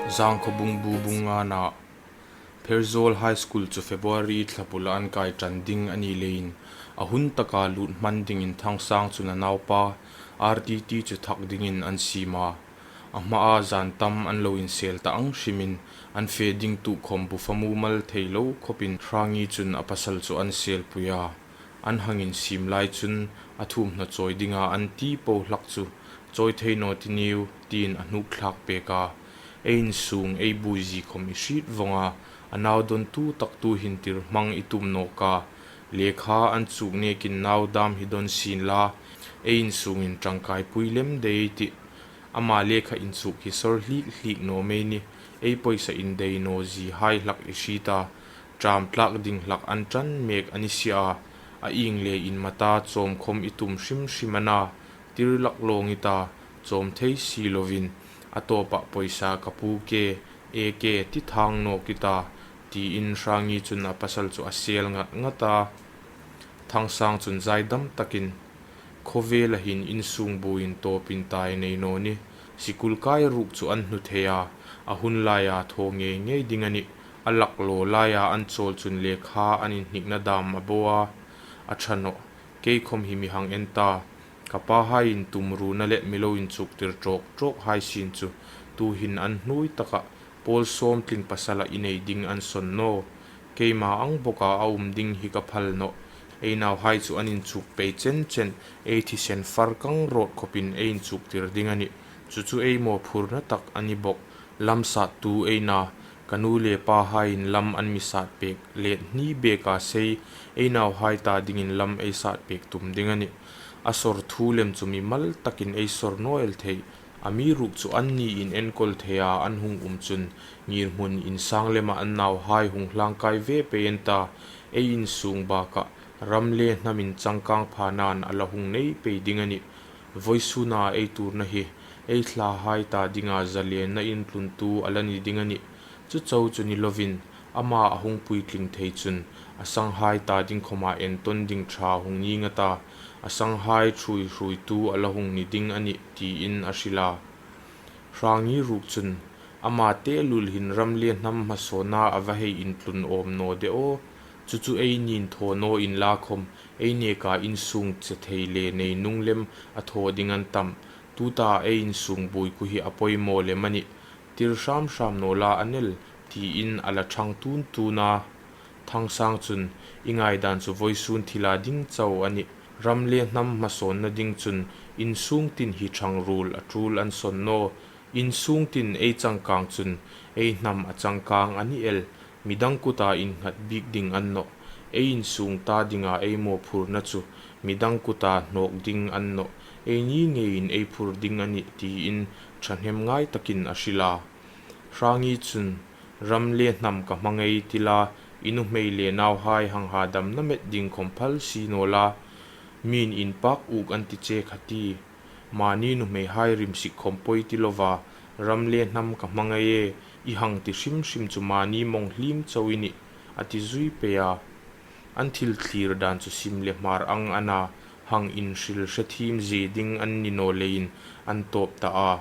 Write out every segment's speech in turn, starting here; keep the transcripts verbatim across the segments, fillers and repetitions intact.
Zangkhawbung bu bung ngana. Pherzawl High School chu February thla bula an kai ṭan ding a ni leiin, a hun taka lut hman dingin Thangsang chun a naupa R T T chu thak dingin an siem a. A hmaa zan tam an lo insel ta ang hrimin, an fe ding tuh khawm bufa mumal thei lo khawpin Hrangi chun a pasal chu an selpui a. An hang insiem lai chun a thuomhnaw chawi dinga an ti po hlak chu, chawi thei naw ti niu, tiin a hnuk thlak pek a. Ei insung, ei buoizie khawm i hriet vawng a, a nau dawntu tak tu hin tir hmang i tum nawk a. Lekha an chuk nekin nau dam hi dawn sien la, ei insungin ṭangkaipui lem dai ei tih. Ama lekha inchuk hi sawr hlik hlik naw mei ni, ei pawisa indai naw zie hai hlak i hriet a, ṭam tlak ding hlak an ṭan mek a ni si a, a ieng le inmata chawm khawm i tum hrim hrim a na, tir lak lawng i ta, chawm thei si lovin, a tawpah pawisa ka pu ke, e ke ti thang nawk i ta, tiin Hrangi chun a pasal chu a sel ngat ngat a. Thangsang chun zaidam takin, khawvela hin insung buoiin tawpin tai nei naw ni, sikul kai ruok chu an hnu thei a, a hun laia thaw ngei ngei ding a nih, a lak law laia an chawl chun lekha an inhnikna dam a bo a, a ṭha nawh, kei khawm hi mi hang en ta, ka pahaiin tumruna le mi lo inchuktir ṭawk ṭawk hai sien chu, tuhin an hnuoi taka, pawl sawm tling pasala i nei ding an sawn naw. Keima ang boka a um ding hi ka phal nawh. Ei nauhai chu an inchuk pei chen chen, ei thisen far kang rawt khawpin ei inchuktir ding a nih. Chu chu ei mawphurna tak a ni bawk. Lam sattu ei na, ka nu le pahaiin lam an mi sat pek, let hni beka sei, ei nauhai ta dingin lam ei sat pek tum ding a nih. A sawr thu lem chu mimal takin ei sawr naw el thei. Amiruokchu anni inenkawl theia an hung um chun, ngirhmun insang lema an nauhai hung hlangkai ve pei an ta, ei insung bakah ram le hnamin changkang phana'n a la hung nei pei ding a nih. Vawisuna ei tuorna hi, ei thlahai ta dinga zalenna intluntu a la ni ding a nih. Chu chau chu ni lovin, ama a hung puitling thei chun, a sanghai ta ding khawma entawn ding ṭha hung ni ngat a, a sanghai ṭhuoi hruoitu a la hung ni ding a nih, tiin a hril a. Hrangi ruok chun, ama te lul hin ram le hnam hmasawnna a va hei intlun awm naw de aw. Chu chu eini'n thaw naw inla khawm, ei neka insung che thei le nei nung lem a thaw ding an tam. Tuta ei insung buoi khu hi a pawimaw lem a nih. Tir hram hram naw la a nel, tiin a la ṭhang tun tun a. Thangsang chun, i ngaidan chu vawisun thila ding chau a nih. Ram le hnam hmasawnna ding chun, insung tin hi ṭhang ruol a tul an sawn naw. Insung tin ei changkang chun, ei hnam a changkang a ni el. Midang kuta innghat bik ding an nawh. Ei insung ta dinga ei mawphurna chu, midang kuta hnawk ding an nawh. Eini ngeiin ei phur ding a nih, tiin ṭhahnem ngai takin a hril a. Hrangi chun, ram le hnam ka hmangai ti la, i nuhmei le nauhai hang hadamna met ding khawm phal si naw la, mi'n inpak uk an ti che kha ti. Mani nuhmeihai rimsik khawm pawi ti lova, ram le hnam ka hmangai e, i hang ti hrim hrim chu mani mawng hlim chau i nih, a ti zui pei a. An thil thlir dan chu sim le hmar ang a na, hang inhril hre thiem zie ding an ni naw leiin an tawp ta a.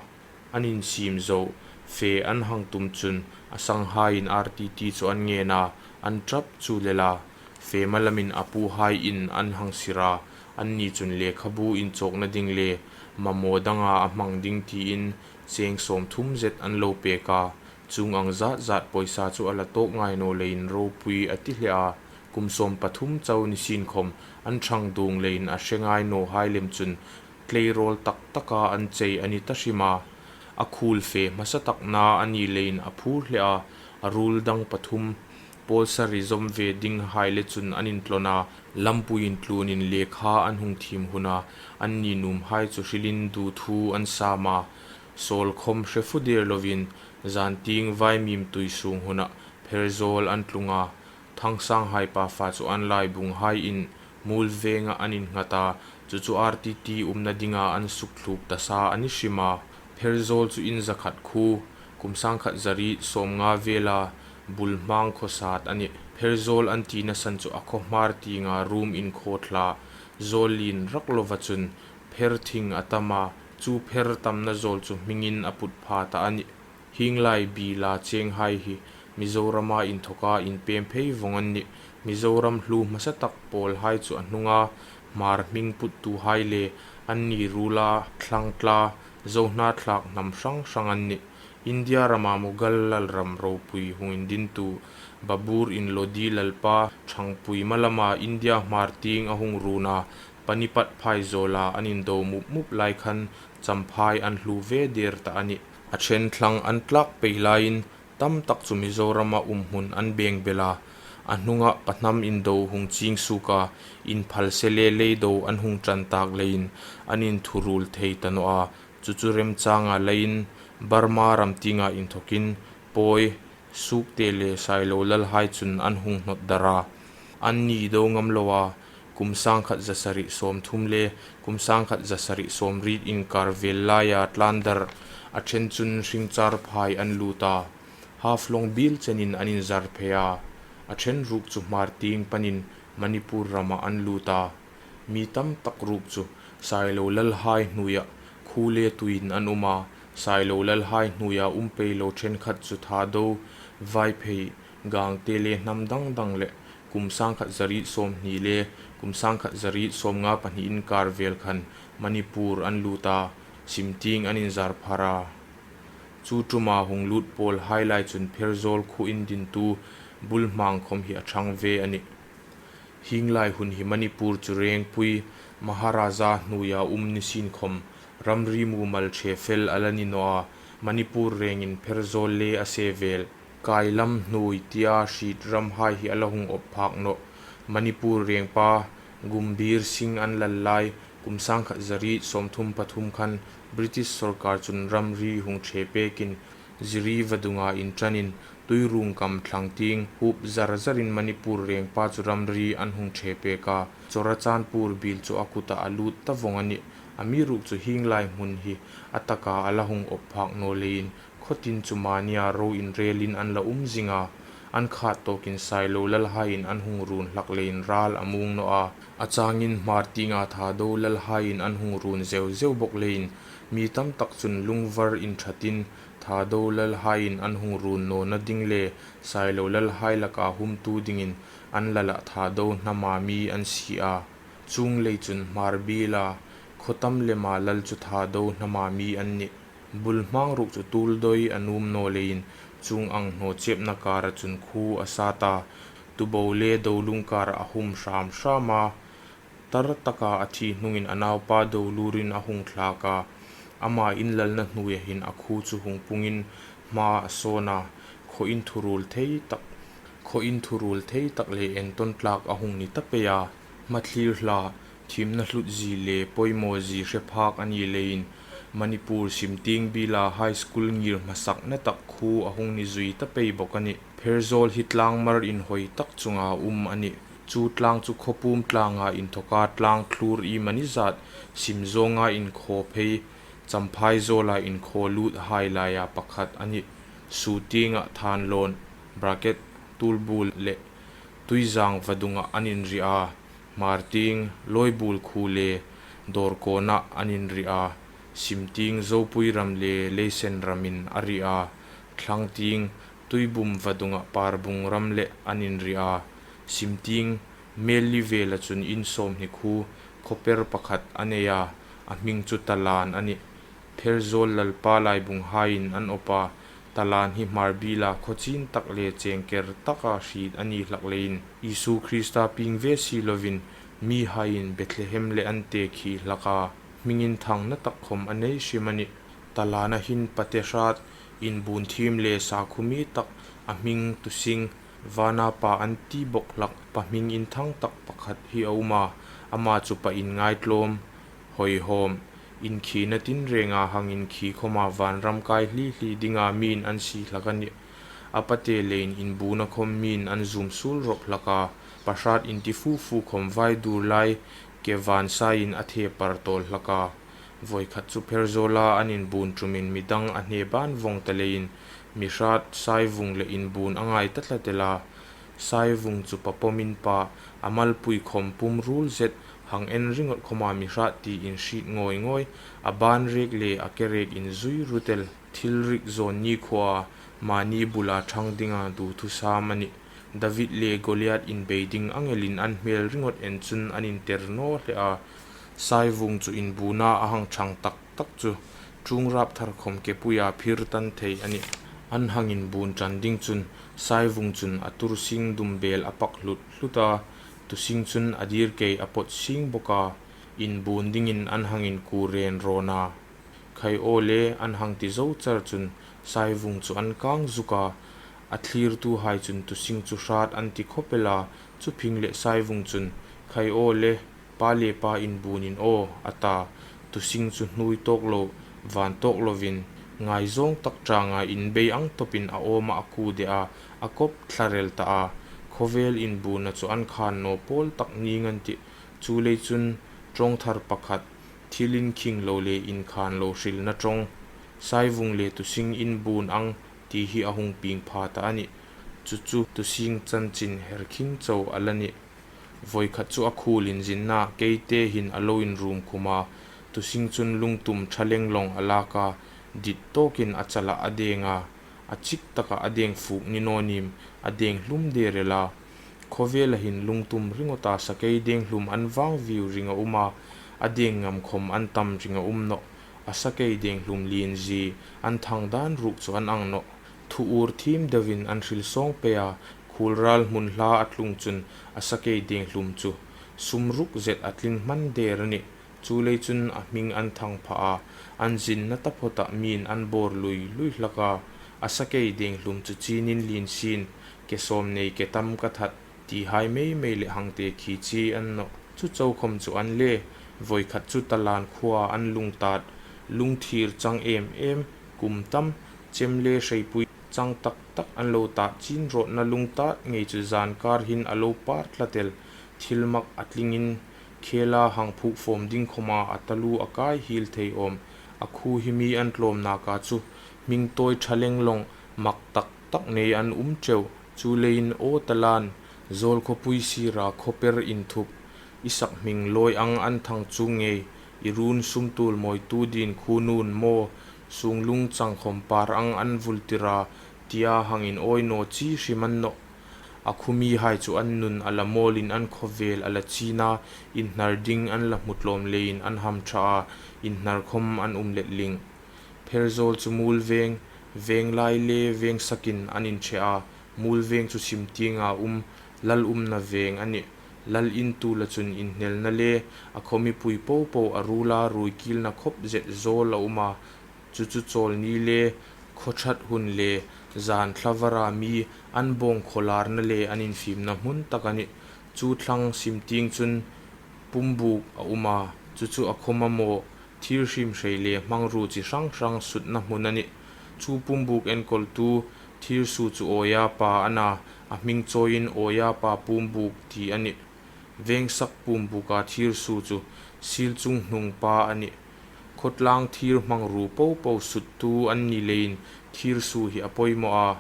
An insiem zo, fe an hang tum chun, a sanghaiin R T T chu an ngen a, an ṭap chu lel a. Fe malamin a puhaiin an hang sir a, anni chun lekhabu inchawkna ding le mamaw danga a hmang ding tiin cheng sawmthum zet an lo pek a. Chuong ang zat zat pawisa chu a la tawk ngai naw leiin ropui a ti hle a. Kum sawm pathum chau ni sien khawm an ṭhang dung leiin a hre ngai naw hai lem chun tleirawl tak taka an chei a ni ta hrim a. A khuol fe hmasa tak na a ni leiin a phur hle a, a ruol dang pathum, pawl sari zawm ve ding hai le chun an intlawn a, lampui intlunin lekha an hung thiem huna, anni nuomhai chu hrilin du thu an sam a. Sawl khawm hre fu der lovin, zantieng vaimim tui sung huna Pherzawl an tlung a. Thangsanghai pa fa chu an laibunghaiin Muolvenga an innghat a, chu chu R T T umna dinga an suk thluk ta sa a ni hrim a. Pherzawl chu in zakhat khuo, kum sangkhat zariet sawmnga vela Bulhmang khawsat a nih. Pherzawl an tina san chu a khaw hmar tienga rum inkhaw thla, zawl lien rak lova chun pher thing a tam a, chu pher tamna zawl chu hmingin a put pha ta a nih. Hieng lai bila chenghai hi Mizorama inthoka inpem phei vawng an nih. Mizoram hlu hmasa tak pawlhai chu a hnunga Hmar hming puttuhai le anni ruola thlangtla, Zohnathlak hnam hrang hrang an nih. India rama Mughal lalram ropui hung indintu Babur in Lodi lalpa ṭhangpui malama India Hmar tieng a hung run a, Panipat phaizawla an indo mup mup lai khan Champhai an hlu ve der ta a nih. A ṭhen thlang an tlak pei laiin tam tak chu Mizorama umhmun an bengbel a, a hnunga pahnam indo hung ching suok a, inphalse le leido an hung ṭan tak leiin an inthuruol thei ta naw a, chu chu remchanga leiin Burma ram tienga inthokin Pawi, Sukte le Sailo lalhai chun an hung hnawt dar a. An ni do ngam lo a, kum sangkhat zasari sawmthum le kum sangkhat zasari sawmriet inkar vel laia tlan dar a ṭhen chun Hringchar phai an lut a. Haflong biel chenin an inzar phei a. A ṭhen ruok chu Hmar tieng panin Manipur rama an lut a. Mi tam tak ruok chu Sailo lalhai hnuoia khuo le tuiin an um a, Sailo lalhai hnuoia um pei lo ṭhenkhat chu Thado, Vaiphei, Gangte le hnam dang dang le kum sangkhat zariet sawmhni le kum sangkhat zariet sawmnga pahni inkar vel khan Manipur an lut a, Simtieng an inzar phar a. Chu ṭuma hung lut pawlhai lai chun Pherzawl khuo indintu Bulhmang khawm hi a ṭhang ve a nih. Hieng lai hun hi Manipur chu Rengpui Maharaja hnuoia um ni sien khawm ramri mumal ṭhe fel a la ni naw a, Manipur rengin Pherzawl le a se vel, Kailam hnuoi tia hriet ramhai hi a la hung awp phak nawh. Manipur rengpa Gumbir Singh an lal lai kum sangkhat zariet sawmthum pathum khan British sawrkar chun ramri hung ṭhe pekin Ziri vadunga inṭanin Tuirung kam thlang tieng hup zar zarin Manipur rengpa chu ramri an hung ṭhe pek a, Churachandpur biel chu a kuta a lut ta vawng a nih. Amiruokchu hieng lai hmun hi a taka a la hung awp phak naw leiin khawtin chu mania ro inrelin an la um zing a, an khat tawkin Sailo lalhaiin an hung run hlak leiin ral a muong naw a. A changin Hmar tienga Thado lalhaiin an hung run zeu zeu bawk leiin mi tam tak chun lungvar inṭhatin Thado lalhaiin an hung run nawna ding le Sailo lalhai laka humtu dingin an lala Thado hnama mi an sie a. Chuong lei chun Hmar biela khaw tam lema lal chu Thado hnama mi an nih. Bulhmang ruok chu tuol doi a nuom naw leiin chuong ang hnaw chepna kara chun khuo a sat a, Tubo le Dolung kara a hum hram hram a. Tar taka a thi hnungin a naupa Dolurin a hung thlak a, ama inlalna hnuoia hin a khuo chu hung pungin hma a sawn a, khaw inthuruol thei tak, khaw inthuruol thei tak le entawn tlak a hung ni ta pei a. Hmathlir hla, thiemna hlutzie le poimawzie hre phak a ni leiin Manipur Simtieng biela high school ngir hmasakna tak khuo a hung ni zui ta pei bawk a nih. Pherzawl hi tlangmar inhawi tak chunga um a nih. Chu tlang chu Khawpum tlanga inthoka tlang thlur iemani zat sim zawnga inkhaw phei, Champhai zawla inkhaw luthai laia pakhat a nih. Sutienga Thanlawn, bracket, Tulbul le Tuizang vadunga an inri a, Hmar tieng Lawibul khuo le Dawrkawna an inri a, Simtieng Zopui ram le Leisen ramin a ri a, Thlangtieng Tuibum vadunga Parbung ram le an inri a, Simtieng Melli vela chun in sawmhni khuo, khawper pakhat a nei a, a hming chu Talan a nih. Pherzawl lalpa laibunghaiin an awp a, Talan hi Hmar biela khaw chin tak le chengker taka hriet a ni hlak leiin Isu Krista pieng ve si lovin mihaiin Bethlehem le an tekhi hlak a, hming inthangna tak khawm a nei hrim a nih. Talana hin pate hrat, inbun thiem le sakhuo mi tak, a hming Tusing, vana pa an ti bawk hlak pa hming inthang tak pakhat hi a um a, ama chu pa inngaitlawm, hawihawm, inkhina tinrenga hang inkhi khawma vanram kai hli hli dinga miin an sie hlak a nih. A pate leiin inbuna khawm miin an zum suol rawp hlak a, pa hrat inti fu fu khawm vai dur lai ke van saiin a the par tawl hlak a. Vawikhat chu Pherzawla an inbun tumin midang a hne ban vawng ta leiin mi hrat Saivung le inbun a ngai ta tlat el a. Saivung chu pa pawmin pa a malpui khawm pum ruol zet, hang en ringawt khawma mi hrat tiin hriet ngawi ngawi, a ban rek le a ke rek inzui rut el. Thilrik zawn ni khuoa mani bula ṭhang dinga duthusam a nih. David le Goliath inbei ding ang elin an hmel ringawt en chun an inter naw hle a. Saivung chu inbuna a hang ṭhang tak tak chu ṭung rap thar khawm kepuia phir tan thei a nih. An hang inbun ṭan ding chun Saivung chun a tursing dumbel a pak hlut hlut a, Tusing chun a dir kei a pawt sing bawk a, inbun dingin an hang inkur ren rawn a. Khai aw le, an hang ti zo char chun Saivung chu an kang zuk a. A thlirtuhai chun Tusing chu hrat an ti khawp el a, chu phing leh Saivung chun, Khai aw le, pa le pa inbunin aw, a ta. Tusing chu hnuoi tawk lo, van tawk lovin, ngaizawng tak ṭanga inbei ang tawpin a awma a ku de a, a kawp thlarel ta a. Khawvel inbuna chu an khan naw pawl tak ning an tih. Chu lei chun ṭawng thar pakhat, thil inkhing lo le inkhan lo hrilna ṭawng, Saivung le Tusing inbun ang ti hi a hung pieng pha ta a nih. Chu chu Tusing chanchin her khing chau a la nih. Vawikhat chu a khul inzinna keite hin a lo inrum khum a, Tusing chun lungtum ṭha lenglawng a lak a, dit tawkin a chalah a deng a, a chik taka a deng fuk ni naw nim, a deng hlum der el a. Khawvela hin lungtum ringawta sakei deng hlum an vang viu ring a um a, a deng ngam khawm an tam ring a um nawh. A sakei deng hlum lien zie an thang dan ruk chu an ang nawh. Thu ur thim deuin an hril sawng pei a, khulral hmun hla a tlung chun a sakei deng hlum chu sum ruk zet a tling hman der a nih. Chu lei chun a hming an thang pha a, an zinna taphawtah miin an bawr lui lui hlak a. A sakei deng hlum chu chinin lien sin, ke sawm nei ke tam ka that, tihai mei mei leh hang te khi chi an nawh. Chu chau khawm chu an le, vawikhat chu Talan khuoa an lungtat, lungthir chang em em, kum tam, chem le hreipui chang tak tak an lo tat chin rawtna lungtat ngei chu zankar hin a lo par tlat el. Thil mak a tlingin khela hang phuk fawm ding khawma a talu a kai hil thei awm. A khu hi mi an tlawm naka chu hming tawi ṭha lenglawng, mak tak tak nei an um ṭeuh. Chu leiin aw Talan, Zawlkhawpui sira khawper inthup, i sak hming lawi ang an thang chung ngei, i run sum tul mawitu din khu nun maw, sunglung chang khawm par ang an vul tir a, tia hang inawi naw chi hrim an nawh. A khu mihai chu an nun a la mawlin an khawvel a la chin a, inhnar ding an la hmu tlawm leiin an hamṭha a, inhnar khawm an um letling. Pherzawl chu Mulveng, Venglai le Vengsakin an inṭhe a, Mulveng chu Simtienga um, lal umna veng a nih. Lal in tula chun inhnelna le a khaw mipui po po a rula ruoikilna khawp zet zawl a um a, chu chu chawlni le khaw ṭhat hun le zan thlavara mi an bawng khawlarna le an infimna hmun tak a nih. Chu thlang Simtieng chun pumbuk a um a, chu chu a khaw mamaw, thir hrim hrei le hmangru chi hrang hrang sutna hmun a nih. Chu pumbuk enkawltu thirsu chu Awia pa a na, a hming chawiin Awia pa pumbuk ti a nih. Vengsak pumbuka thirsu chu Silchung hnung pa a nih. Khawtlang thir hmangru po po suttu an ni leiin thirsu hi a pawimaw a.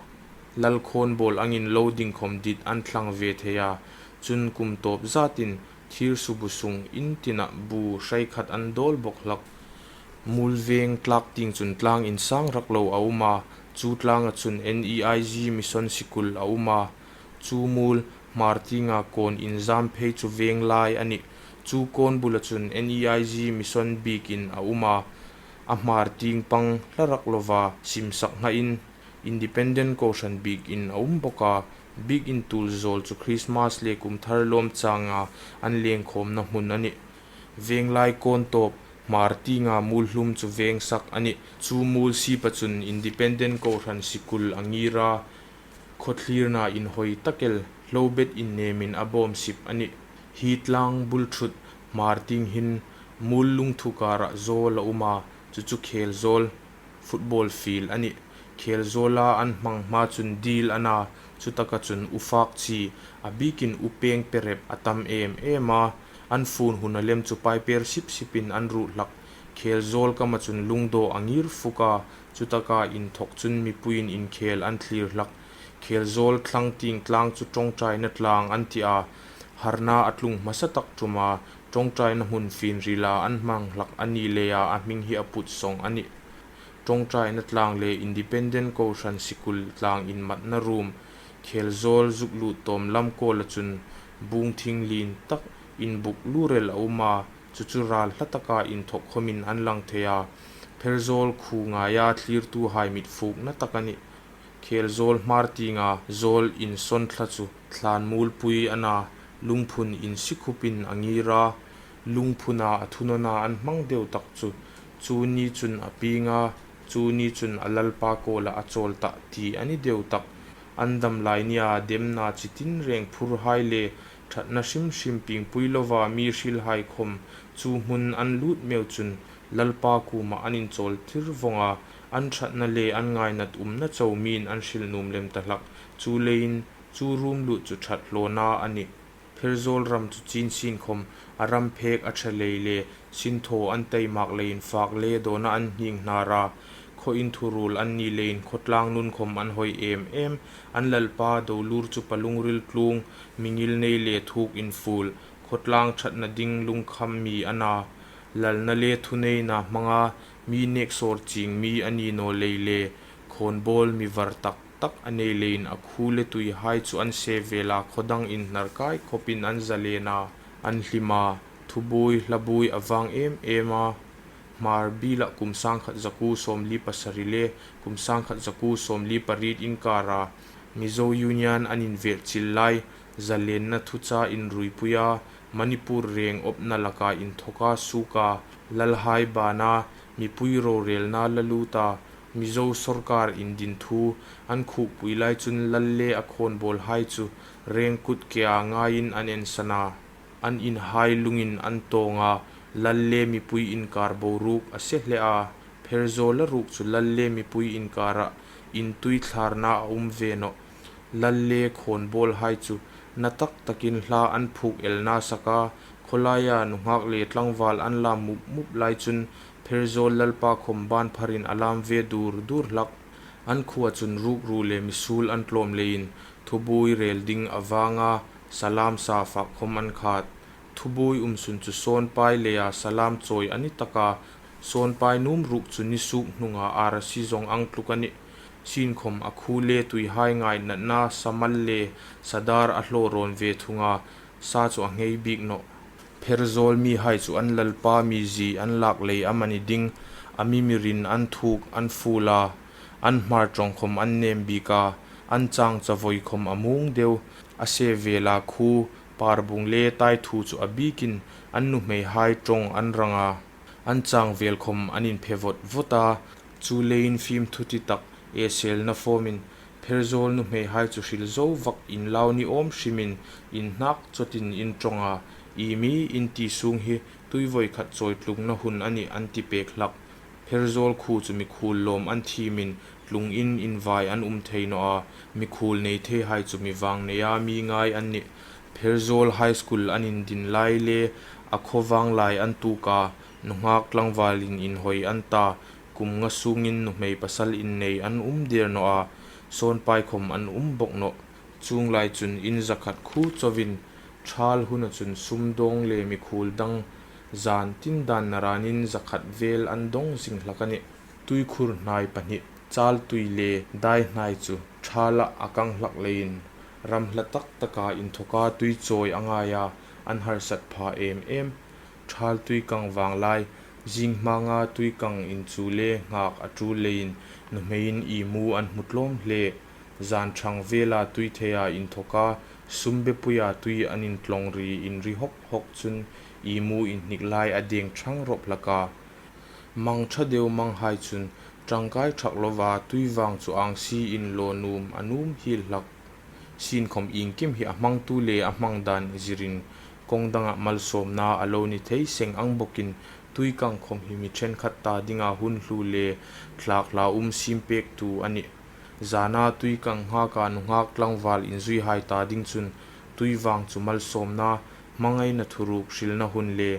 Lal khawnbawl angin lo ding khawm dit an thlang ve thei a, chun kum tawp zatin thirsu bu sung in tina bu hrai khat an dawl bawk hlak. Mulveng tlak tieng chun tlang insang rak lo a um a, chu tlanga chun N E I G Mission Sikul a um a, chu mul hmar tienga kawn inzam phei chu Venglai a nih. Chu kawn bula chun N E I G Mission bikin a um a, a hmar tieng pang hla rak lova simsak nghain Independent Kohran bikin a um bawk a, bikin tul zawl chu Krismas le Kumthar lawm changa an lengkhawmna hmun a nih. Venglai kawn tawp hmar tienga mul hlum chu Vengsak a nih. Chu mul sipa chun Independent Kohran Sikul a ngir a, khawthlirna inhawi tak el, hlobet innemin a bawm sip a nih. Hi tlang bul thut hmar tieng hin mul lungthu kara zawl a um a, chu chu khel zawl, football field a nih. Khel zawla an hmang hma chun dil a na, chu taka chun u fak chi, a bikin u peng perep a tam em em a, an fun hun a lem chu paiper sip sipin an ruh hlak. Khel zawl kama chun lungdaw a ngir fuk a, chu taka inthawk chun mipuiin inkhel an thlir hlak. Khel zawl thlang tieng tlang chu ṭawngṭaina tlang an ti a, harna a tlung hmasa tak ṭuma ṭawngṭaina hmun finrila an hmang hlak a ni leia a hming hi a put sawng a nih. ṭawngṭaina tlang le Independent Kohran Sikul tlang inmatna room, Khelzawl zuk lut tawm lam kawla chun bungthing lien tak inbuk lurel a um a, chu chu ral hla taka inthawk khawmin an lang thei a. Pherzawl khuo ngaia thlirtuhai mitfukna tak a nih. Khelzawl hmar tienga zawl insawn thla chu thlanmualpui a na, lungphun insikhupin a ngir a, lungphuna a thunawna an hmang deu tak chu, chu ni chun a pieng a, chu ni chun a lalpa kawla a chawl tah ti a ni deu tak. An dam lai nia demna chi tinreng phurhai le ṭhatna hrim hrim piengpui lova mi hrilhai khawm chu hmun an lut meu chun lalpa kuoma an inchawl thir vawng a, an ṭhatna le an ngainat umna chau mi'n an hril nuom lem ta hlak. Chu leiin chu room lut chu ṭhat hlawna a nih. Pherzawl ram chu chin sin khawm a ram phek a ṭha lei le sinthaw an taimak leiin fak le dawna an hning hnar a. Khaw inthuruol an ni leiin khawtlang nun khawm an hawi em em. An lalpa Dolur chu palungril tlung, mi ngilnei le thuk inful, khawtlang ṭhatna ding lungkham mi a na. Lalna le thuneina hmanga mi neksawr ching mi a ni naw lei le khawnbawl mi var tak tak a nei leiin a khuo le tuihai chu an se vela khaw dang inhnar kai khawpin an zalen a, an hlim a, thubuoi hlabuoi a vang em em a. Hmar Bill-a kum sangkhat zakuo sawmli pasari le kum sangkhat zakuo sawmli pariet inkara Mizo Union an invelh chil lai, zalenna thucha inruipuia Manipur reng awpna laka inthawka suoka, lalhai bana mipui rorelna la luta, Mizo sawrkar indin thu an khuopui lai chun lal le a khawnbawlhai chu reng kut kea ngaiin an ensan a, an inhai lungin an tawng a, lal le mipui inkar boruok a se hle a. Pherzawla ruok chu lal le mipui inkara intui thlarna a um ve nawh. Lal le khawnbawlhai chu na tak takin hla an phuok el nasa a, khawlaia nunghak le tlangval an lam mup mup lai chun Pherzawl lalpa khawm ban pharin a lam ve dur dur hlak. An khuoa chun rukru le misuol an tlawm leiin thubuoi rel ding avanga salam sa fak khawm an khat. Thubuoi um sun chu sawnpai leia salam chawi a ni tak a, sawnpai nuom ruok chu ni suok hnunga arasi zawng ang tluk a nih. Sin khawm a khuo le tuihai ngainatna samal le sadar a hlaw rawn ve thung a, sa chu a nghei bik nawh. Pherzawl mihai chu an lalpa mizie an lak lei amani ding, a mi mirin an thuk an fuol a, an hmar ṭawng khawm an nem bik a, an chang chavoi khawm a muong deu. A se vela khuo, parbung le taithu chu a bikin an nuhmeihai ṭawng an rang a, an chang vel khawm an inphe vawt vawt a. Chu leiin fimthu ti tak, eselna fawmin Pherzawl nuhmeihai chu hril zo vak, inlau ni awm hrimin inhnak chawtin in ṭawng a, i mi in ti sung hi tuivoi khat chawi tlungna hun a nih an ti pek hlak. Pherzawl khuo chu mikhuol lawm an thiemin tlungin invai an um thei nawh a, mikhuol nei theihai chu mi vang neia mi ngai an nih. Pherzawl High School an indin lai le a khawvang lai an tuok a, nunghak tlangvalin inhawi an ta, kum nga sungin nuhmei pasal innei an um der nawh a, sawnpai khawm an um bawk nawh. Chuong lai chun in zakhat khuo chauhin, thal huna chun sumdawng le mikhuol dang zan tin dan naranin zakhat vel an dawng zing hlak a nih. Tuikhur hnai pahni, Chaltui le Daihnai chu thalah a kang hlak leiin ram hla tak taka inthawka tui chawi a ngai a, an harsat pha em em. Thaltui kang vang lai, zing hmanga tui kang inchu le nghak a tul leiin nuhmeiin imu an hmu tlawm hle. Zan thang vela tui theia inthawka sumbepuia tui an intlawng ri inri hawk hawk chun imu inhnik lai a deng thang rawp hlak a. Mang ṭha deu manghai chun ṭangkai thak lova tui vang chu angsi inlaw nuom a nuom hiel hlak. Sin khawm iengkim hi a hmangtu le a hmang dan zirin kawng danga malsawmna a lo ni thei seng ang bawkin tui kang khawm hi mi ṭhenkhat ta dinga hun hlu le thlak hla um siem pektu a nih. Zana tui kang nghaka nunghak tlangval inzuihai ta ding chun tui vang chu malsawmna, hmangaina thuruk hrilna hun le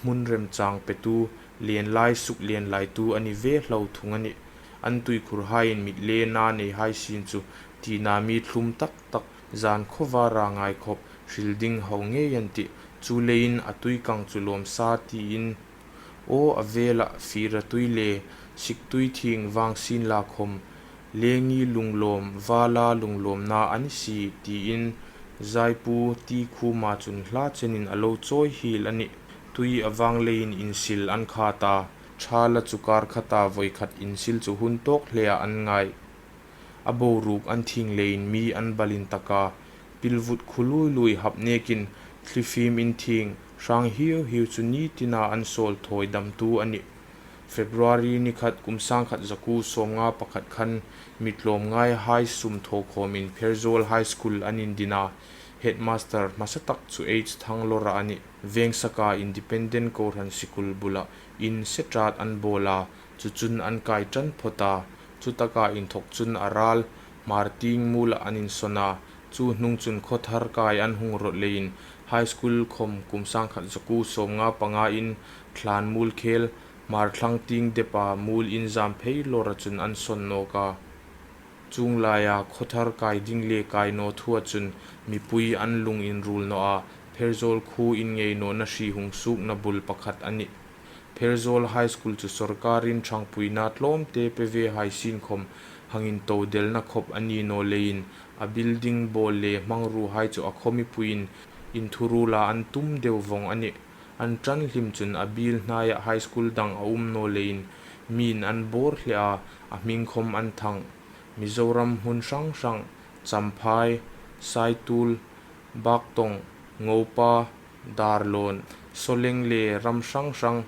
hmun remchang petu, lien lai suk lien laitu a ni ve hlau thung a nih. An tuikhurhaiin mit le na neihai sin chu tina mi thlum tak tak, zan khawvara ngai khawp hril ding hau ngei an tih. Chu leiin a tui kang chu lawm sa tiin, aw a vela fira tui le Siktui thing vang sien la khom, lengi lunglawm, vala lunglawmna a ni si, tiin Zaipu T. Khuma chun hla chenin a lo chawi hiel a nih. Tui a vang leiin insil an khat a, ṭha la chu kar khata voi khat insil chu hun tawk hle a an ngai. A boruok an thing leiin mi an bal intak a, pilvut khu lui lui hap nekin thlifim in thing, hrang hiu hiu chu ni tina an sawl thawi damtu a nih. February ni khat kum sangkhat zakuo sawmnga pakhat khan mi tlawmngai hai sum thaw khawmin Pherzawl High School an indin a, headmaster hmasa tak chu H. Thanglawra a nih. Vengsaka Independent Kohran Sikul bula in seṭat an bawl a, chu chun an kai ṭan phawt a, chu taka inthok chun a ral Hmartieng Muola an insawn a, chu hnung chun Khawthar kai an hung rawt leiin High School khom kum sangkhat zakuo sawmnga pangain Thlanmuol khel Hmarthlang tieng depa muol inzam phei lawra chun an sawn nawk a. Chuong laia Khawthar kai ding le kai naw thua chun mipui an lung inruol naw a, Pherzawl khuo inngei nawna hri hung suokna bul pakhat a nih. Pherzawl High School chu sawrkarin ṭhangpuina tlawmte pe ve hai sien khom hang intodelna khop a ni naw leiin a building bawl le hmangruo hai chu a khaw mipuiin inthuruola an tum deu vawng a nih. An ṭan hlim chun a biel hnaia high school dang a um naw leiin miin an bawr hle a, a hming khom an thang. Mizoram hmun hrang hrang, Champhai, Saituol, Baktawng, Ngopa, Darlawn, Soleng le ram hrang hrang,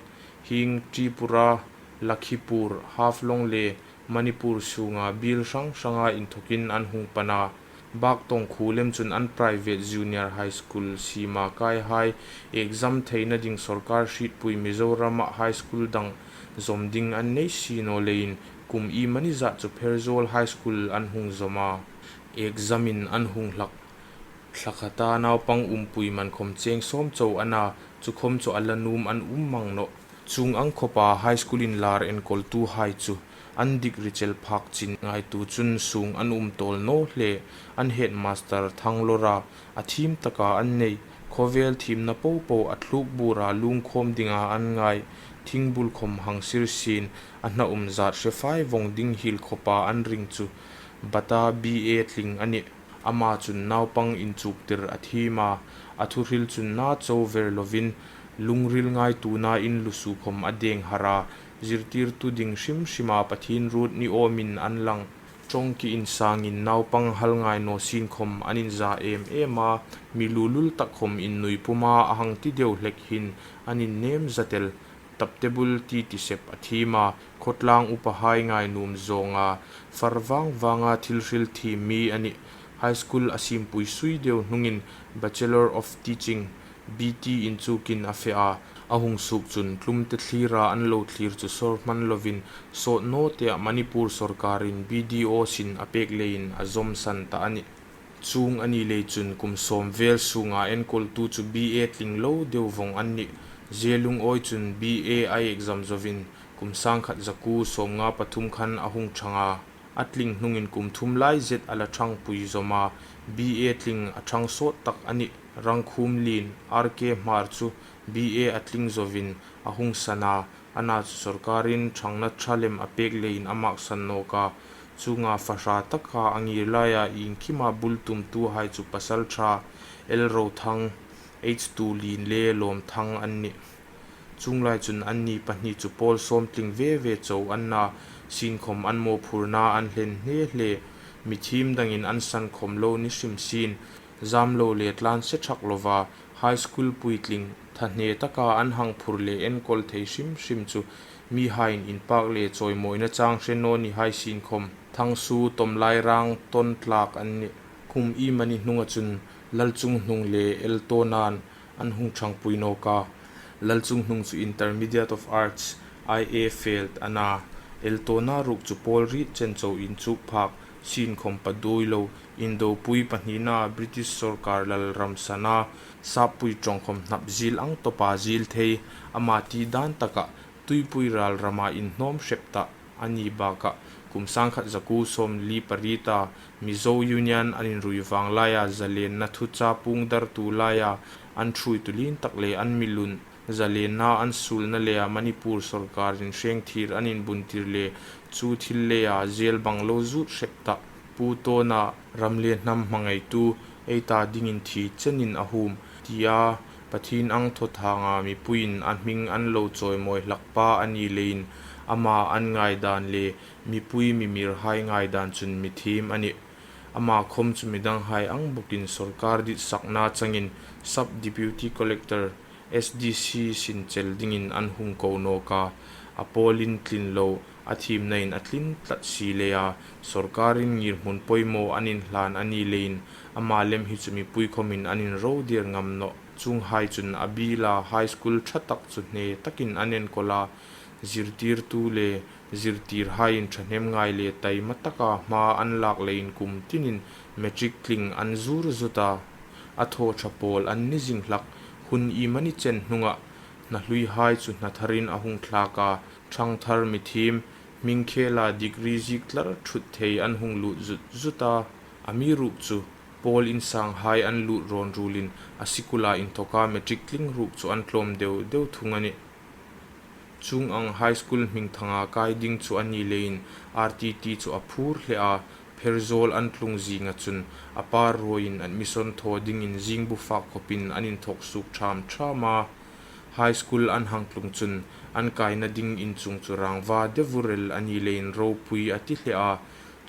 hieng Tripura, Lakhipur, Haflong le Manipur sunga biel hrang hranga inthokin an hung pan a. Baktawng khuo lem chun an private junior high school sima kai hai exam theina ding sawrkar hrietpui Mizorama high school dang zawm ding an nei si naw leiin kum iemani zat chu Pherzawl High School an hung zawm a. Exam-in an hung hlak. Thla khata naupang umpui man khom cheng sawm chau a na, chu khom chu a la nuom an um mang nawh. Chuong ang khopa high school inlar enkawltuhai chu an dik ri chel phak chin ngaituo chun sung an um tawl naw hle. An headmaster Thanglawra a thiem taka an nei. Khawvel thiemna popo a thluk bura lungkhawm dinga an ngai. Thingbul khom hang sir sien a hna um zat hre fai vawng ding hiel khopa an ring chu Bata B A Tling a nih. Ama chun naupang inchuktir a thiem a, a thuhril chun na chau ver lovin, lungril ngaituona inlusu khom a deng har a, zirtirtu ding hrim hrima Pathien ruot ni awmin an lang. Ṭawngki insangin naupang hal ngai naw sien khom an inza em em a, mi lulul tak khom innui puma a hang ti deu hlek hin an innem zat el. Taptebul ti ti sep a thiem a, khawtlang upahai ngainuom zawnga, far vang vanga thil hril thiem mi a nih. High school a simpui sui deu hnungin Bachelor of Teaching, B T inchukin a fe a, a hung suok chun tlumte thlira an lo thlir chu sawr hman lovin sawt naw tea Manipur sawrkarin B D O sin a pek leiin a zawmsan ta a nih. Chuong a ni lei chun kum sawm vel sunga enkawltu chu B A tling lo deu vawng an nih. Zelungawi chun B A a exam zovin kum sangkhat zakuo sawmnga pathum khan a hung ṭhang a. A tling hnungin kum thum lai zet a la ṭhangpui zawm a, B A tling a ṭhang sawt tak a nih. Rangkhumlien R K Hmar chu B A a tling zovin a hung san a, ana chu sawrkarin ṭhangna ṭha lem a pek leiin a maksan nawk a. Chuonga fahra taka a ngir laia iengkima bul tumtuhai chu pasalṭha L Rothang, H Tulien le Lawmthang an nih. Chuong lai chun anni pahni chu pawl sawm tling ve ve chau an na, sienkhawm an mawphurna an hlen hle hle. Mi thiem dangin an san khawm lo ni hrim sien, zam lo le tlan se thak lova, high school puitling, tha hne taka an hang phur le enkawl thei hrim hrim chu mihaiin inpak le chawimawina chang hre naw ni hai sienkhawm, thangsu tawm lai rang tawn tlak an nih. Kum iemani hnunga chun Lalchunghnung le Eltawnan an hung ṭhangpui nawk a. Lalchunghnung chu Intermediate of Arts, I A failed a na, Eltawna ruok chu pawl riet chen chau inchuk phak, sienkhawm paduoi lo, indopui pahnina British sawrkar lal ram sana, sappui ṭawng khawm hnap zil ang tawpa zil thei, ama ti dan taka tuipui ral rama inhnawm hrep ta a ni bakah, kum sangkhat zakuo sawmli pariet a Mizo Union an inrui vang laia zalenna thucha pungdartu laia an ṭhuoitu lien tak le an mi lun zalenna an suolna leia Manipur sawrkarin hreng thir an inbuntir le chu thil leia zel bang lo zut hrep ta Pu Tawna ram le hnam hmangaitu ei ta dingin thi chenin a hum, tia Pathien ang thaw thanga mipuiin a hming an lo chawimawi hlak pa a ni leiin ama an ngaidan le mipui mimirhai ngaidan chun mi thiem a nih. Ama khawm chu midanghai ang bawkin sawrkar ditsakna changin Sub Deputy Collector, S D C sin chel dingin an hung ko nawk a, a pawlin tlin lo, a thiemnain a tlin tlat si leia sawrkarin ngirhmun poimaw an inhlan a ni leiin ama lem hi chu mipui khawmin an inro der ngam nawh. Chuonghai chun a biela high school ṭha tak chu hne takin an enkawl a, zirtirtu le zirtirhaiin ṭhahnem ngai le taima taka hma an lak leiin kum tinin matric tling an zur zut a, a thaw ṭha pawl an ni zing hlak. Hun iemani chen hnunga hna hluihai chu hna tharin a hung thlak a, ṭhangthar mi thiem, hming khela degree ziek tlar ṭhut thei an hung lut zut zut a. Amiruokchu pawl insanghai an lut rawn ruolin a sikula inthoka matric tling ruok chu an tlawm deu deu thung a nih. Chuong ang high school hmingthanga kai ding chu a ni leiin R T T chu a phur hle a, Pherzawl an tlung zinga chun a pa ruoiin admission thaw dingin zing bu fak khawpin an inthawk suok ṭham ṭham a. High school an hang tlung chun an kaina ding in chung chu rangva de vurel a ni leiin ropui a ti hle a.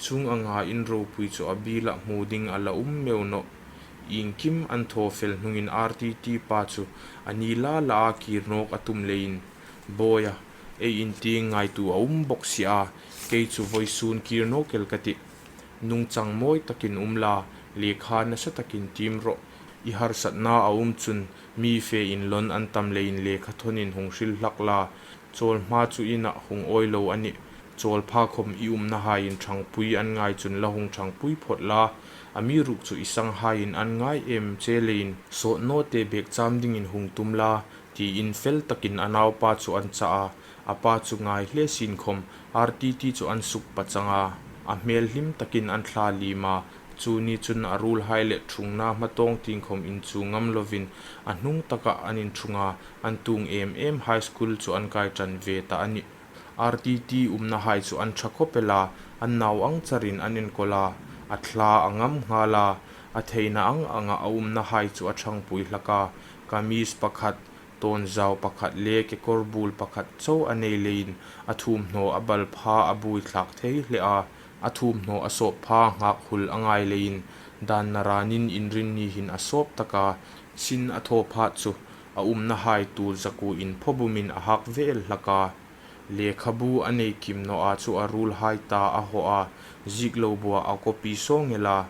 Chuong anga in ropui chu a biela hmu ding a la um meu nawh. Iengkim an thaw fel hnungin R T T pa chu a ni la la a kir nawk a tum leiin, Bawia, ei intieng ngaituo a um bawk si a, kei chu vawisun kir nawk el ka tih. Nungchang mawi takin um la, lekha nasa takin tiem rawh. I harsatna a um chun mi fe inlawn an tam leiin lekha thonin hung hril hlak la, chawl hma chu inah hung awi lo a nih. Chawl pha khawm i umnahaiin ṭhangpui an ngai chun la hung ṭhangpui phawt la, amiruokchu i sanghaiin an ngai em che leiin sawt naw te bek cham dingin hung tum la, tiin fel takin a naupa chu an cha a. A pa chu ngai hle sin khawm R T T chu an suk pachang a, a hmel hlim takin an thla lim a. Chu ni chun a ruolhai le ṭhungna hmatawng tieng khawm inchuo ngam lovin a hnung taka an inṭhung a, an tung em em high school chu an kai ṭan ve ta a nih. R T T umnahai chu an ṭha khawp el a, an nau ang charin an enkawl a, a thla a ngam nghal a, a theina ang anga a umnahai chu a ṭhangpui hlak a, kamis pakhat, tawnzau pakhat le kekawr bul pakhat chau a nei leiin a thuomhnaw a bal pha a buoi thlak thei hle a, a thuomhnaw a sawp pha nghakhul a ngai leiin dan naranin Inrinni hin a sawp tak a, sin a thaw phat chu a umnahai tul zakuo inphaw bumin a hak ve el hlak a. Lekhabu a nei kim naw a chu a ruolhai ta a haw a, ziek lo bua a copy sawng el a.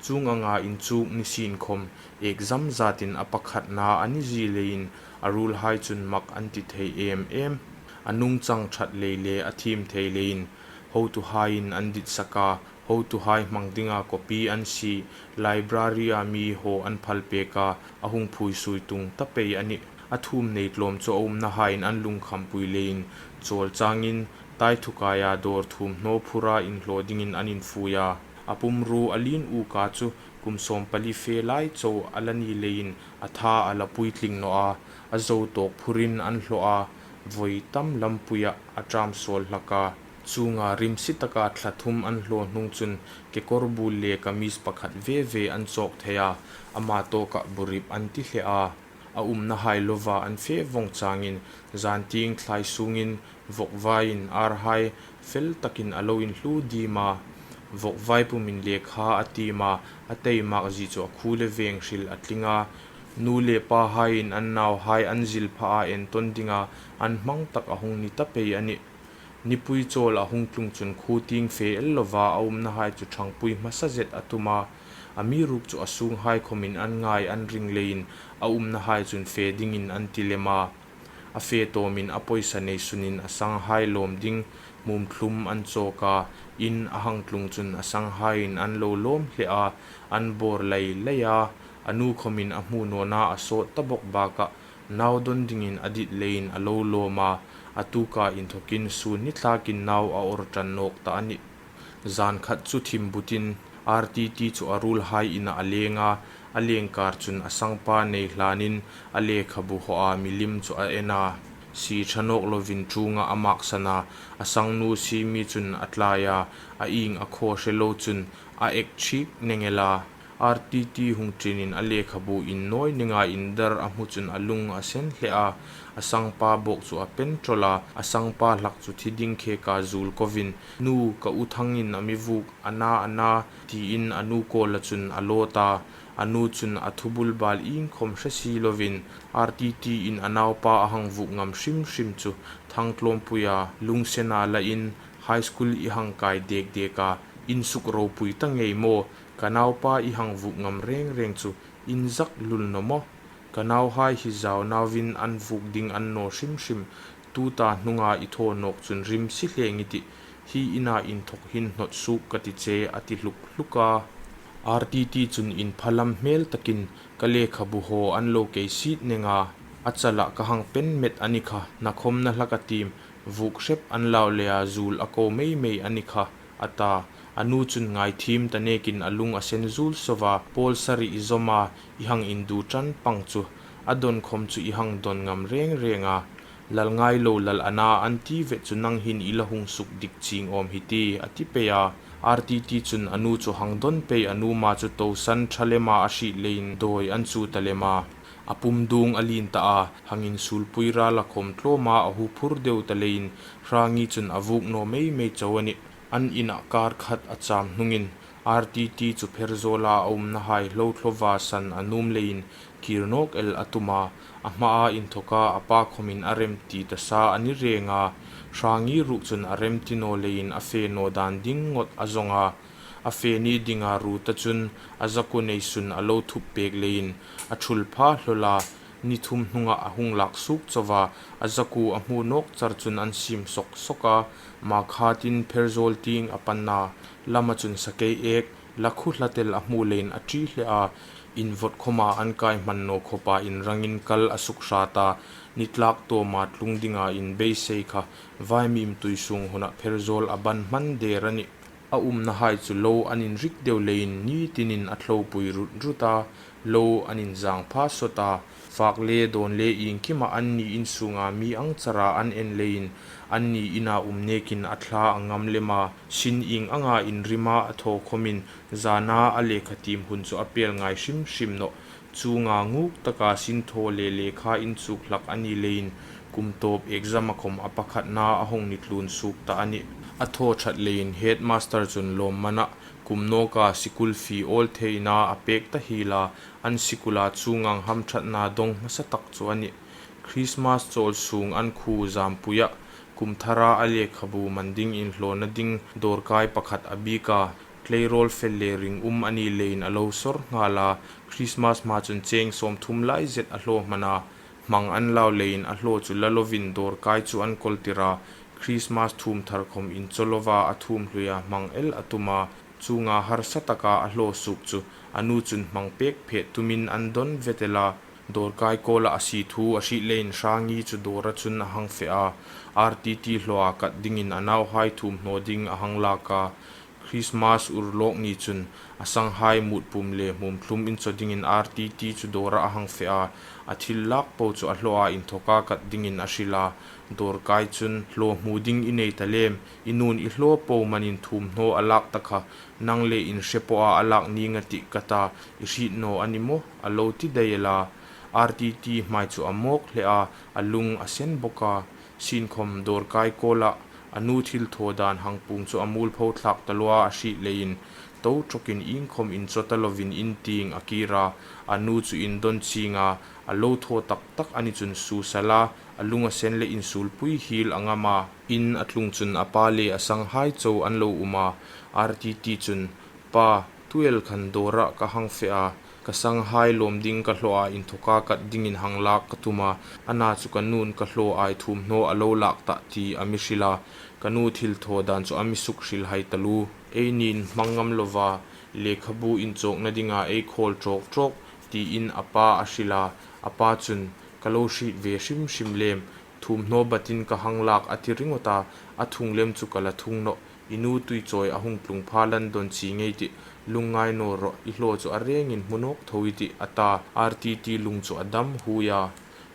Chuong anga inchuk ni sin khawm exam zatin a pakhatna a ni zie leiin a ruolhai chun mak an ti thei em em. A nungchang ṭhat lei le a thiem thei leiin hotuhaiin an ditsak a, hotuhai hmang dinga copy an sie, library-a mi haw an phal pek a, a hung phuisui tung ta pei a nih. A thuomhnaw tlawm chu a umnahaiin an lungkhampui leiin chawl changin Taithukaia dawr thuomhnaw phura inhlaw dingin an infui a. A pumru a lien uka chu kum sawmpali fe lai chau a la ni leiin a tha a la puitling naw a, a zo tawk phurin an hlaw a, vawi tam lampuia a ṭam sawl hlak a. Chuonga rimsi taka thla thum an hlaw hnung chun kekawr bul le kamis pakhat ve ve an chawk thei a, ama tawka burip an ti hle a. A umnahai lova an fe vawng changin zantieng thlai sungin vawkvaiin arhai fel takin a lo inhlu dim a. Vawkvai pumin lekha a tiem a, a taimak zie chu a khu le veng hril a tling a. Nu le pahaiin an nauhai an zil pha a entawn dinga an hmang tak a hung ni ta pei a nih. Nipui chawl a hung tlung chun khu tieng fe el lova a umnahai chu ṭhangpui hmasa zet a tum a. Amiruokchu a sunghai khawmin an ngai an ring leiin a umnahai chun fe dingin an ti lem a. A fe tawmin a pawisa nei sunin a sanghai lawm ding hmumthlum an chawk a, in a hang tlung chun a sanghaiin an lo lawm hle a, an bawr lai lai a. A nu khawmin a hmu nawna a sawt ta bawk bakah nau dawn dingin a dit leiin a lo lawm a, a tuka inthokin sun ni thlakin nau a awr ṭan nawk ta a nih. Zan khat chu thim butin R T T chu a ruolhai ina a leng a, A lengkar chun a sangpa nei hlanin a lekhabu haw a milim chu a en a. Si ṭha nawk lovin ṭunga a maksan a, a sangnu Simi chun a tlai a, a ieng a khaw hre lo chun a ek chik neng el a. R T T hung ṭinin a lekhabu innawi nenga indar a hmu chun a lung a sen hle a, a sangpa bawk chu a pen ṭawl a, a sangpa hlak chu thi ding kheka zul kovin, "Nu, ka u Thangin a mi vuk, a na, a na," tiin a nu kawla chun a lawt a. A nu chun a thubul bal iengkhawm hre si lovin, R T T in a naupa a hang vuk ngam hrim hrim chu Thangtlawmpuia lungsena lain high school i hang kai dek dek a, in suk ropui ta ngei maw? Ka naupa i hang vuk ngam reng reng chu in zak lul naw maw? Ka nauhai hi zau nauin an vuk ding an naw hrim hrim, tuta hnunga i thaw nawk chun rim si hle nge i tih, hi ina inthawk hin hnawt suok ka ti che, a ti hluk hluk a. R T T chun inphalam hmel takin, "Ka lekhabu haw an lo kei sit neng a, a chala ka hang pen met a ni kha, hna khawm na hlak a tiem, vuk hrep an lau leia zul a ko mei mei a ni kha," a ta. A nu chun ngaithiem ta nekin a lung a sen zul sova, "Pawl sari i zawm a, i hang indu ṭan pang chu, a dawn khawm chu i hang dawn ngam reng reng a. Lal ngai lo lal a na an ti vet chu nang hin i la hung suk dik ching awm hi ti," a ti pei a. R T T chun a nu chu hang dawn pei a, a nu ma chu tosan ṭha lema a hriet leiin dawi an chu ta lem a. A pum dung a lien ta a, hang insulpui rala khawm tlawma a hu phur deu ta leiin Hrangi chun a vuk naw mei mei chau a nih. An ina kar khat a cham hnungin R T T chu Pherzawla a umnahai hlo thlowa san a nuom leiin kir nawk el a tum a. A hmaa inthawka a pa khawmin a remti ta sa a ni reng a. Hrangi ruok chun a remti naw leiin a fe naw dan ding ngawt a zawng a. A fe ni dinga ru ta chun a zakuo nei sun a lo thup pek leiin a thul pha hlawl a. Ni thum hnunga a hung lak suok chauva, a zakuo a hmu nawk char chun an siem sawk sawk a. Makhatin Pherzawl tieng a pan a, lama chun sakei ek, lakhu hlatel a hmu leiin a ṭi hle a. Invawt khawma an kai hman naw khawpa inrangin kal a suk hrat a. Ni tlak tawma tlung dinga inbeisei kha vaimim tuisuong huna Pherzawl a ban hman der a nih. A umnahai chu lo an inrik deu leiin ni tinin a thlopui rut rut a, lo an inzang pha sawt a. Fak le dawn le iengkima anni in sunga mi ang chara an en leiin anni ina um nekin a thla a ngam lem a. Sin ieng anga inrima a thaw khawmin zana a lekha tiem hun chu a pel ngai hrim hrim nawh. Chunga nguk taka sinthaw le lekha inchuk hlak a ni leiin kum tawp exam-a khawm a pakhatna a hung ni tlun suok ta a nih. A thaw ṭhat leiin headmaster chun lawmman a, kum nawka school fee awl theina a pek ta hiel a, an school-a chungang hamṭhatna dawng hmasa tak chu a nih. Christmas chawl sung an khuo Zampuia kum thara a lekhabu man ding inhlawna ding dawrkai pakhat a biek a. Tleirawl fel le ringum a ni leiin a lo sawr nghal a. Christmas hma chun cheng sawmthum lai zet a hlaw hman a. Hmang an lau leiin a hlaw chu la lovin dawrkai chu an kawltir a. Christmas thum thar khawm inchaw lova a thum hluia hmang el a tum a. Chunga harsa taka a hlaw suok chu a nu chun hmang pek phet tumin an dawn vet el a. Dawrkai kawla a sie thu a hriet leiin Hrangi chu dawra chun a hang fe a. R T T hlawa kat dingin a nauhai thum hnaw ding a hang lak a. Christmas urlawk ni chun a sanghai mut pum le hmum thlum inchaw dingin R T T chu dawra a hang fe a. A thil lak po chu a hlawa inthawka kat dingin a hril a. Dawrkai chun, "Hlaw hmu ding i nei ta lem, i nun i hlaw po manin thum hnaw a lak ta kha, nang le in hre pawha a lak ning a tih ka ta, i hriet naw a ni maw?" a lo ti dai el a. R T T hmai chu a mawk hle a, a lung a sen bawk a. Sienkhawm dawrkai kawla a nu thil thaw dan hang puong chu a mualpho thlak ta lua a hriet leiin, to ṭawkin iengkhawm inchaw ta lovin in tieng a kir a. A nu chu indawn chinga a lo thaw tak tak a ni chun suosal a, a lung a sen le insulpui hiel a ngam a. In a tlung chun a pa le a sanghai chau an lo um a. R T T chun, "Pa, tu el khan dawra ka hang fe a, ka sanghai lawm ding ka hlawa inthawka kat dingin hang lak ka tum a, ana chu ka nun ka hlaw ai thum hnaw a lo lak ta," ti a mi hril a. "Ka nu thil thaw dan chu a mi suk hril hai taluo. Eini'n hmang ngam lova lekhabu inchawkna dinga ei khawl ṭawk ṭawk," tiin a pa a hril a. A pa chun, "Ka lo hriet ve hrim hrim lem, thum hnaw batin ka hang lak a ti ringawt a, a thung lem chu ka la thung nawh. I nu Tuichawi a hung tlung pha London chi ngei tih, lungngai naw rawh, i hlaw chu a rengin hmu nawk tho i tih, a ta. R T T lung chu a dam hui a.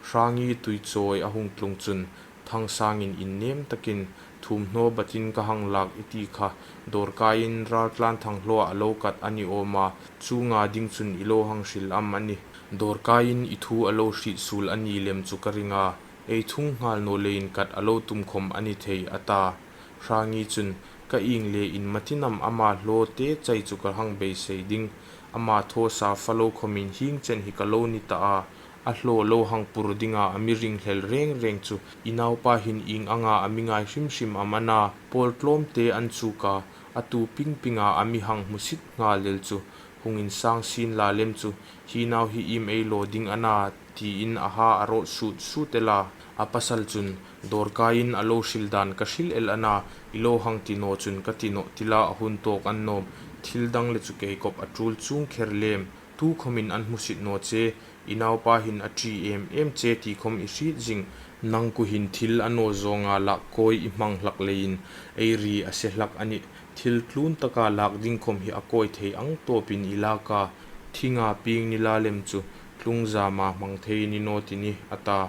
Hrangi Tuichawi a hung tlung chun Thangsangin innem takin, "Thuomhnaw batin ka hang lak i ti kha, Dawrkaiin Raltlanthang hlawa a lo kat a ni awm a, chunga ding chun i lo hang hril am a ni? Dawrkaiin i thu a lo hriet suol a ni lem chu ka ring a, ei thung nghal naw leiin kat a lo tum khawm a ni thei," a ta. Hrangi chun, "Ka ieng le inmatin am ama hlaw te chai chu ka hang beisei ding? Ama thaw sa falo khawmin hieng chen hi ka lo ni ta a, a hlaw lo hang pur dinga a mi ringhlel reng reng chu, i naupa hin ieng anga a mi ngai hrim hrim am a na? Pawl tlawmte an chuk a, a tu ping pinga a mi hang hmusit nghal lel chu, hung insang sien la lem chu, hi nau hi iem ei law ding a na?" tiin a ha a rawt sut sut el a. A pasal chun, "Dawrkaiin a lo hril dan ka hril el a na, i lo hang ti naw chun ka ti nawh," ti la a hun tawk an nawm. "Thil dang le chu kei kop a tul chung kher lem. Tu khawmin an hmusit naw che, i naupa hin a ṭi em em che ti khawm i hriet zing. Nang ku hin thil a naw zawnga lak kawi i hmang hlak leiin ei ri a se hlak a nih. Thil tlun taka lak ding khawm hi a kawi thei ang tawpin i lak a, thinga pieng ni la lem chu tlungzama hmang thei ni naw ti ni," a ta.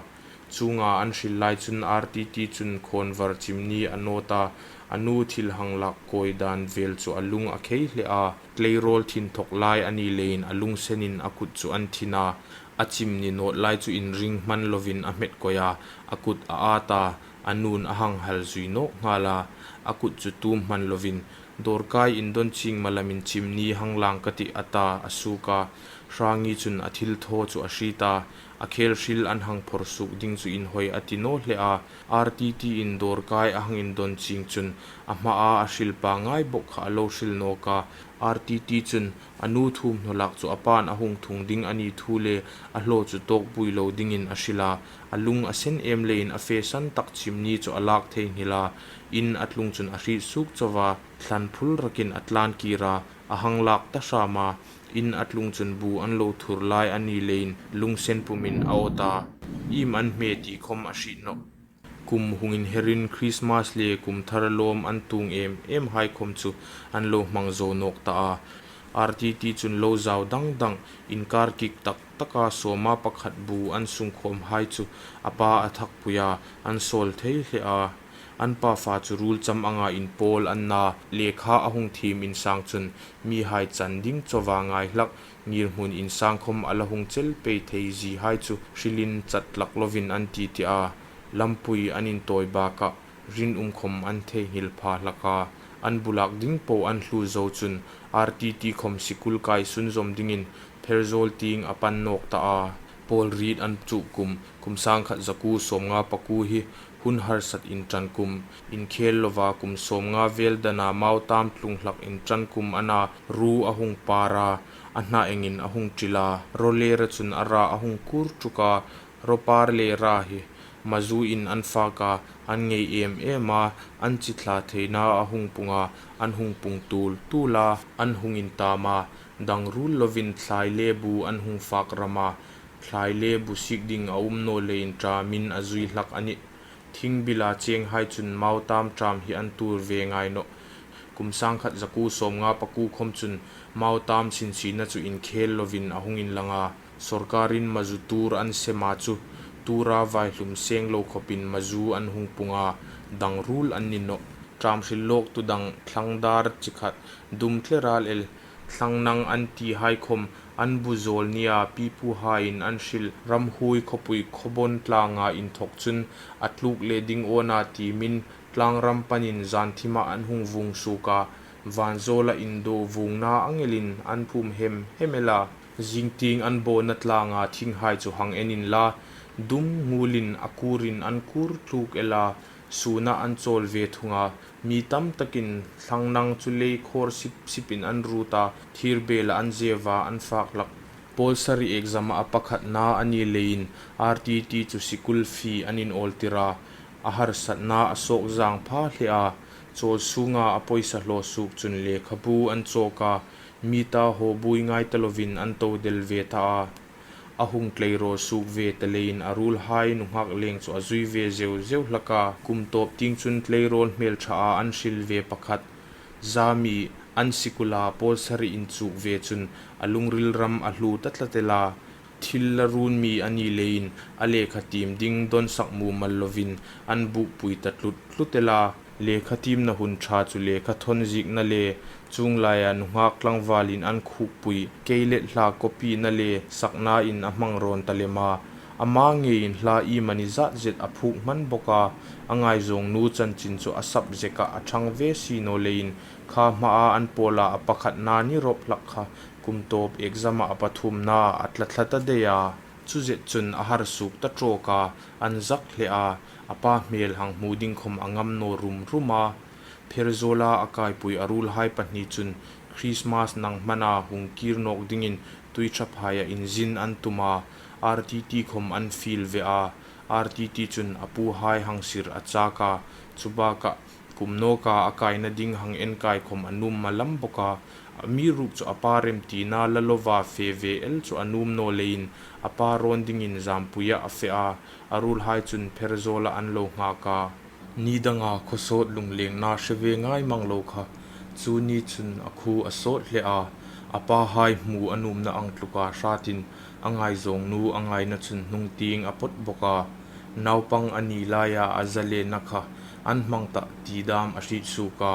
Chunga an hril lai chun R T T chun khawnvar chimni a nawt a, a nu thil hang lak kawi dan vel chu a lung a khei hle a. Tleirawl thin thawk lai a ni leiin a lungsenin a kut chu an thin a, a chimni nawt lai chu inring hman lovin a hmet koi a, a kut a at a, a nun a hang hal zui nawk nghal a, a kut chu tum hman lovin, "Dawrkai, indawn ching malamin chimni hang lang ka tih," a ta a suk a. Hrangi chun a thil thaw chu a hriet a, a khel hril an hang phor suk ding chu inhawi a ti naw hle a. R T T in Dawrkai a hang indawn ching chun a hmaa a hril pangngai bawk kha a lo hril nawk a. R T T chun a nu thuomhnaw lak chu a pan a hung thung ding a ni thu le a hlaw chu tawkpui lo dingin a hril a, a lung a sen em leiin a fesan tak chimni chu a lak theinghil a. In a tlung chun a hriet suk chau a, thlan phul rakin a tlan kir a, a hang lak ta hram a. In a tlung chun bu an lo thur lai a ni leiin lungsen pumin a awt a, iem an hme ti khawm a hriet nawh. Kum hung inherin Krismas le kum thar lawm an tung em em hai khawm chu an lo hmang zo nawk ta a. R T T chun lo zau dang dang, inkar kik tak taka sawma pakhat bu an sungkhawm hai chu a pa a thakpui a, an sawl thei hle a. An pa fa chu rul cham anga inpawl an na, lekha a hung thiem insang chun mihai chan ding chauva ngai hlak, ngirhmun insang khawm a la hung chel pei thei zie hai chu hrilin chat tlak lovin an titi a. Lampui an intawi bakah rinum khawm an theinghil pha hlak a. An bu lak ding po an hlu zo chun R T T khawm sikul kai sunzawm dingin Pherzawl tieng a pan nawk ta a. Pawl riet an chuk kum, kum sangkhat zakuo sawmnga pakuo hi hun harsat inṭan kum, inkhel lova kum sawmnga vel dana mau tam tlung hlak inṭan kum a na. Ru a hung par a, a hna engin a hung ṭil a. Rawlera chun a ra a hung kur tuk a, rawpar le ra hi mazuin an fak a, an ngei em em a, an chi thla theina a hung pung a, an hung pung tul tul a, an hung intam a, dang rul lovin thlai le bu an hung fak ram a, thlai le bu sik ding a um naw leiin ṭamin a zui hlak a nih. Thing bila cheng hai chun mau tam ṭam hi an tur ve ngai nawh. Kum sangkhat zakuo sawmnga pakuo khawm chun mau tam sinsina chu inkhel lovin a hung inlang a. Sawrkarin mazu tur an sem a chu, tura vaihlum seng lo khawpin mazu an hung pung a, dang rul an ni nawh. Ṭam hril lawktu dang thlangdar chi khat, dum tle ral el, thlangnang an ti hai khawm an bu zawl nia pipuhaiin an hril. Ramhuoi khawpui Khawbawn tlanga inthawk chun a tluk le ding awna timin tlangram panin zan thima an hung vung suk a, van zawla indo vungna ang elin an phum hem hem el a. Zing tieng an bawna tlanga thinghai chu hang en inla, dum ngulin a kurin an kur tluk el a, suna an chawl ve thung a. Mi tam takin thlangnang chu lei khawr sip sipin an rut a, thir bela an zeu a, an fak hlak. Pawl sari exam-a pakhatna a ni leiin R T T chu sikul fee an inawltir a, a harsatna a sawk zang pha hle a. Chawl sunga a pawisa hlaw suk chun lekhabu an chawk a, mita hawbui ngai ta lovin an to del ve ta a. A hung tleirawl suk ve ta leiin a ruolhai nunghak leng chu a zui ve zeu zeu hlak a. Kum tawp tieng chun tleirawl hmelṭhaa an hril ve pakhat, Zami an sikula pawl sari inchuk ve chun a lungril ram a hlu ta tlat el a. Thil la run mi a ni leiin a lekha tiem ding dawnsak mumal lovin an bukpui ta tlut tlut el a. Lekha tiemna hun ṭha chu lekha thawn ziekna le chuong laia nunghak tlangvalin an khukpui kei le hla copy-na le saknain a hmang rawn ta lem a. Ama ngeiin hla iemani zat zet a phuok hman bawk a. A ngaizawng nu chanchin chu a sap zek a, a ṭhang ve si naw leiin kha hmaa an pawla a pakhatna ni rawp hlak kha kum tawp exam-a a pathumna a tla tlat a dei a. Chu zet chun a harsuok ta tawk a, an zak hle a, a pa hmel hang hmu ding khom a ngam naw rum rum a. Pherzawla a kaipui a ruolhai pahni chun Krismas nang hmana hung kir nawk dingin Tuiṭhaphaia inzin an tum a, R T T khom an fiel ve a. R T T chun a puhai hang sir a chak a, chu bakah kum nawka a kaina ding hang enkai khom a nuom malam bawk a. Amiruokchu a pa remtina la lova fe ve el chu a nuom naw leiin a pa rawn dingin zampuia a fe a. A ruolhai chun Pherzawla an lo nghak a. Ni danga khaw sawt lunglengna hre ve ngai mang lo kha chu ni chun a khuo a sawt hle a. A pahai hmu a nuomna ang tluka hratin a ngaizawng nu a ngaina chun hnung tieng a pawt bawk a. Naupang a ni laia a zalenna kha an hmang tah ti dam a hriet suok a.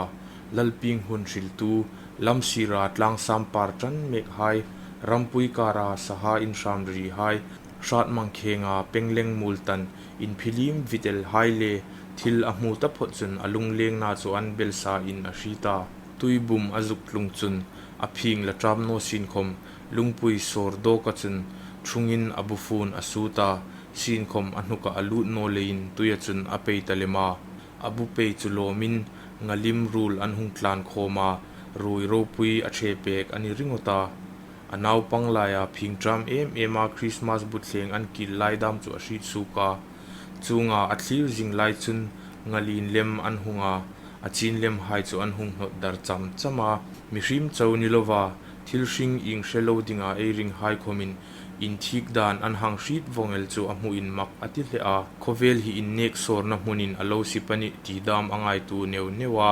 Lalpieng hun hriltu, lam sira tlangsam par ṭan mekhai, rampui kara saha inhram rihai, hrat mangkhenga pengleng mul tan inphilim vit el hai le thil a hmu ta phawt chun a lunglengna chu an belsain a hriet a. Tuibum a zuk tlung chun a phing la ṭam naw sien khom lungpui sawr dawka chun ṭhungin a bu fun a sut a, sien khom a hnuka a lut naw leiin tuia chun a pei ta lem a. A bu pei chu lawmin ngalim ruol an hung tlan khawm a, ruoi ropui a ṭhe pek a ni ringawt a. A naupang laia phing ṭam em ema Krismas bu thleng an kil lai dam chu a hriet suok a. Chuonga a thlir zing lai chun ngalin lem an hung a, a chin lemhai chu an hung hnawt dar cham cham a. Mihriem chau ni lova, thil hring ieng hre lo dinga ei ringhai khomin inthik dan an hang hriet vawng el chu a hmuin mak a ti hle a. Khawvel hi innek sawrna hmunin a lo sip a nih ti dam a ngaituo neu neu a.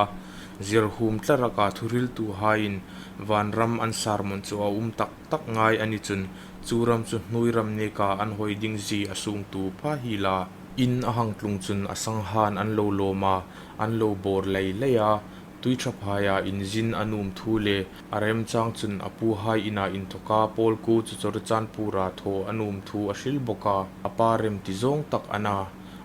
Zirhum tlaraka thuhriltuhaiin vanram an sermon chu a um tak tak ngai a ni chun chu ram chu hnuoi ram neka an hawi ding zie a suongtuo pha hiel a. In a hang tlung chun a sanghan an lo lawm a, an lo bawr lei lei a. Tuiṭhaphaia inzin a nuom thu le a remchang chun a puhai ina inthoka pawl kuo chu Churachandpur-a thaw a nuom thu a hril bawk a. A pa remti zawng tak a na,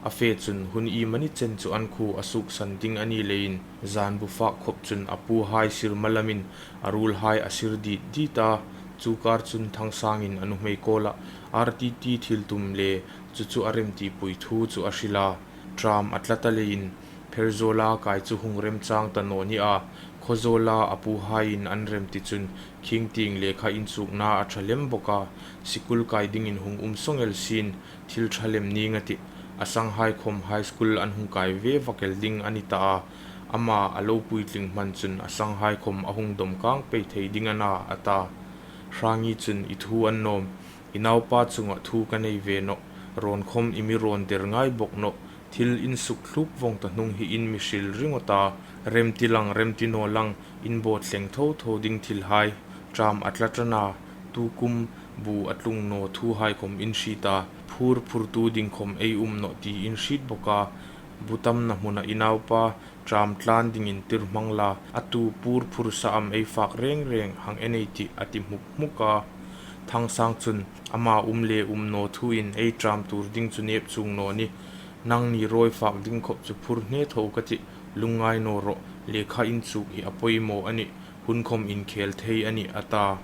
a fe chun hun iemani chen chu an khuo a suoksan ding a ni leiin zan bu fak khop chun a puhai sir malamin a ruolhai a sir dit dit a. Chu kar chun Thangsangin a nuhmei kawla R T T thil tum le chu chu a remtipui thu chu a hril a. Ṭam a tla ta leiin Pherzawla kai chu hung remchang ta naw ni a, Khawzawla a puhaiin an remti chun khingtieng lekha inchukna a ṭha lem bawk a, sikul kai dingin hung um sawng el sien, thil ṭha lem ning a tih. A sanghai khom high school an hung kai ve vak el ding a ni ta a. Ama a lo puitling hman chun a sanghai khom a hung dawm kang pei thei ding a na, a ta. Hrangi chun, "I thu an nawm. I naupa chunga thu ka nei ve nawh. Rawn khom i mi rawn der ngai bawk nawh. Thil in suk thluk vawng ta hnung hi in mi hril ringawt a. Remti lang, remti naw lang, in bawt thleng tho tho ding thilhai. Ṭam a tla ta a, tukum bu a tlung naw thuhai khom in hriet a. Phur phurtu ding khom ei um nawh ti in hriet bawk a. Bu tamna hmuna i naupa ṭam tlan dingin tir hmang la, a tu phur phur sa am ei fak reng reng hang en ei tih," a ti hmuk hmuk a. Thangsang chun, "Ama um le um naw thuin ei ṭam tur ding chu nep chuong naw ni. Nangni rawi fak ding khop chu phur hne tho ka tih, lungngai naw rawh, lekha inchuk hi a poimaw a nih, hun khom inkhel thei a nih," a ta.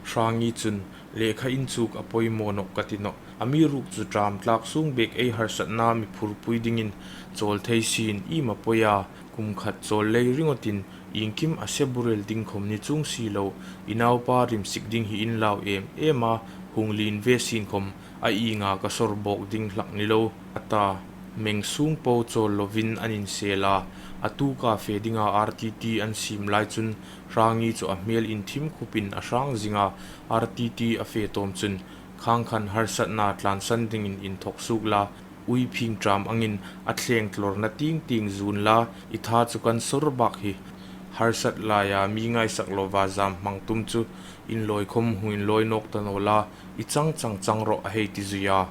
Hrangi chun, "Lekha inchuk a poimaw nawh ka ti nawh. Amiruokchu ṭam tlak sung bek ei harsatna mi phurpui dingin chawl thei sien iem a poi a, kum khat chawl lei ringawtin iengkim a se burel ding khom ni chuong si lo, i naupa rimsik ding hi in lau em em a, hung lien ve sien khom a ienga ka sawr bawk ding hlak ni lo," a ta. Meng sung po chawl lovin an insel a, a tuka fe dinga R T T an siem lai chun Hrangi chu a hmel inthim khupin a hrang zing a, R T T a fe tawm chun, "Khang khan harsatna tlansan dingin inthok suok la, ui phing ṭam angin a thleng tlawrna tieng tieng zun la, i tha chu kan sawr bak hi. Harsat laia mi ngaisak lova zam hmang tum chu inlawi khawm hung inlawi nawk ta naw la, i chang chang chang rawh, a hei ti zui a.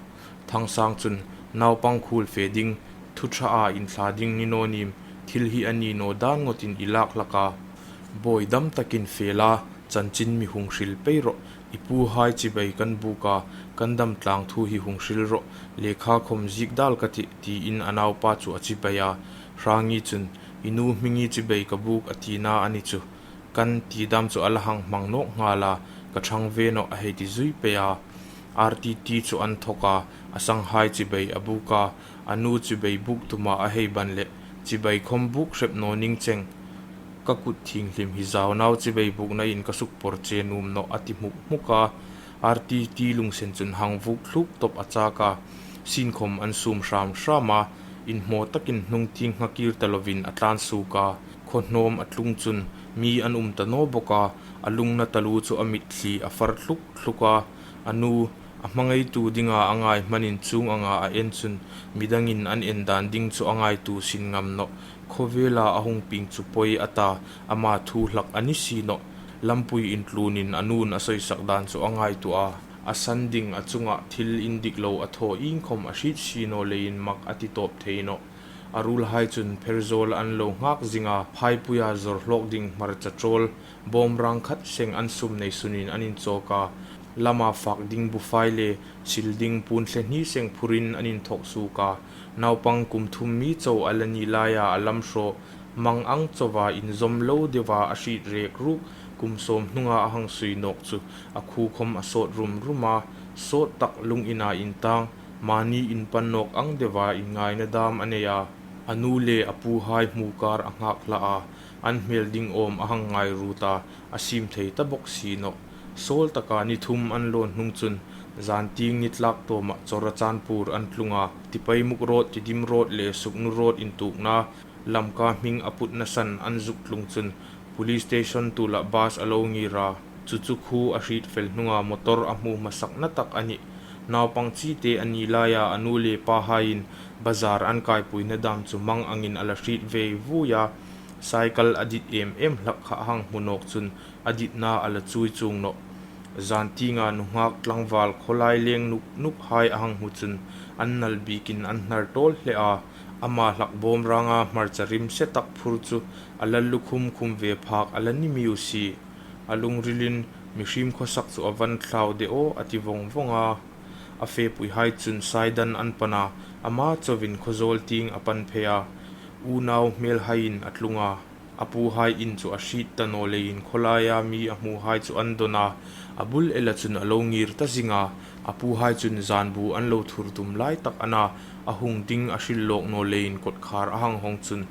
Thangsang chun, naupang khuol fe ding, thu ṭha a inthla ding ni naw nim, thil hi a ni naw dan ngawtin i lak hlak a. Bawi dam takin fe la, chanchin mi hung hril pei rawh, i puhai chibai kan buk a, kan dam tlang thu hi hung hril rawh, lekha khawm ziek dal ka tih, tiin a naupa chu a chibai a. Hrangi chun, i nu Hmingi chibai ka buk a tina a ni chu. Kan ti dam chu a la hang hmang nawk nghal a, ka ṭhang ve nawh, a hei ti zui pei a. R T T chu an thawk a, a sanghai chibai a buk a, a nu chibai buk tuma a hei ban leh, chibai khawm buk hrep naw ning cheng. Ka kut thing hlim hi zaunau chibai bukna in ka suk por che nuom nawh, a ti hmuk hmuk a. R T T lungsen chun hang vuk thluk tawp a chak a, sin khawm an sum hram hram a, inhmaw takin hnung tieng nghakir ta lovin a tlan suk a. Khaw hnawm a tlung chun mi an um ta naw bawk a, a lungna talu chu a mitthli a far thluk thluk a. A nu, a hmangaitu dinga a ngai hmanin chuong anga a en chun midangin an en dan ding chu a ngaituo sin ngam nawh. Khawvela a hung pieng chu pawi a ta, ama thu hlak a ni si nawh. Lampui intlunin a nun a sawisak dan chu a ngaituo a. A san ding a chunga thil indik lo a thaw iengkhawm a hriet si naw leiin mak a ti tawp thei nawh. A ruolhai chun Pherzawl an lo nghak zing a, phaipuia zawr hlawk ding hmarcha ṭawl bawmrang khat seng an sum nei sunin an inchawk a. Lama fak ding bufai le sil ding puon thle hni seng phurin an inthawk suk a. Naupang kum thum mi chau a la ni laia a lam hraw, mang ang chauva inzawm lo deuva a hriet rek ruk, kum sawm hnunga a hang sui nawk chu a khu khawm a sawt rum rum a, sawt tak lung ina intang, mani inpan nawk ang deuva inngaina dam a nei a. A nu le a puhai hmu kar a nghak hlak a, an hmel ding awm a hang ngai rut a, a siem thei ta bawk si nawh. Sawl taka ni thum an lawn hnung chun, zan tieng ni tlak tawma Churachandpur an tlung a, Tipaimukh Road, Tidim Road le Sugnu Road intukna Lamka hming a putna san an zuk tlung chun, police station tula bus a lo ngir a. Chu chu khu a hriet fel hnunga motor a hmu hmasakna tak a nih. Naupang chite a ni laia a nu le pahaiin bazar an kaipuina dam chu mang angin a la hriet vei vui a. Cycle a dit em em hlak kha a hang hmu nawk chun a ditna a la chui chuong nawh. Zan tienga nunghak tlangval khawlai leng nuk nuk hai a hang hmu chun an nal bikin an hnar tawl hle a. Ama hlak bawmranga hmarcha rim se tak phur chu a la lukhum khum ve phak a la ni miu si. A lungrilin mihriem khawsak chu a van thlau de aw a ti vawng vawng a. A fepuihai chun Saidan an pan a, ama chauvin Khawzawl tieng a pan phei a. Unau hmelhaiin a tlung a. A puhai in chu a hriet ta naw leiin khawlaia mi a hmuhai chu an dawn a. A bul ela chun a lo ngir ta zing a. A puhai chun zanbu an lo thur tum lai tak a na, a hung ding a hril lawk naw leiin kawtkhar a hang hawng chun,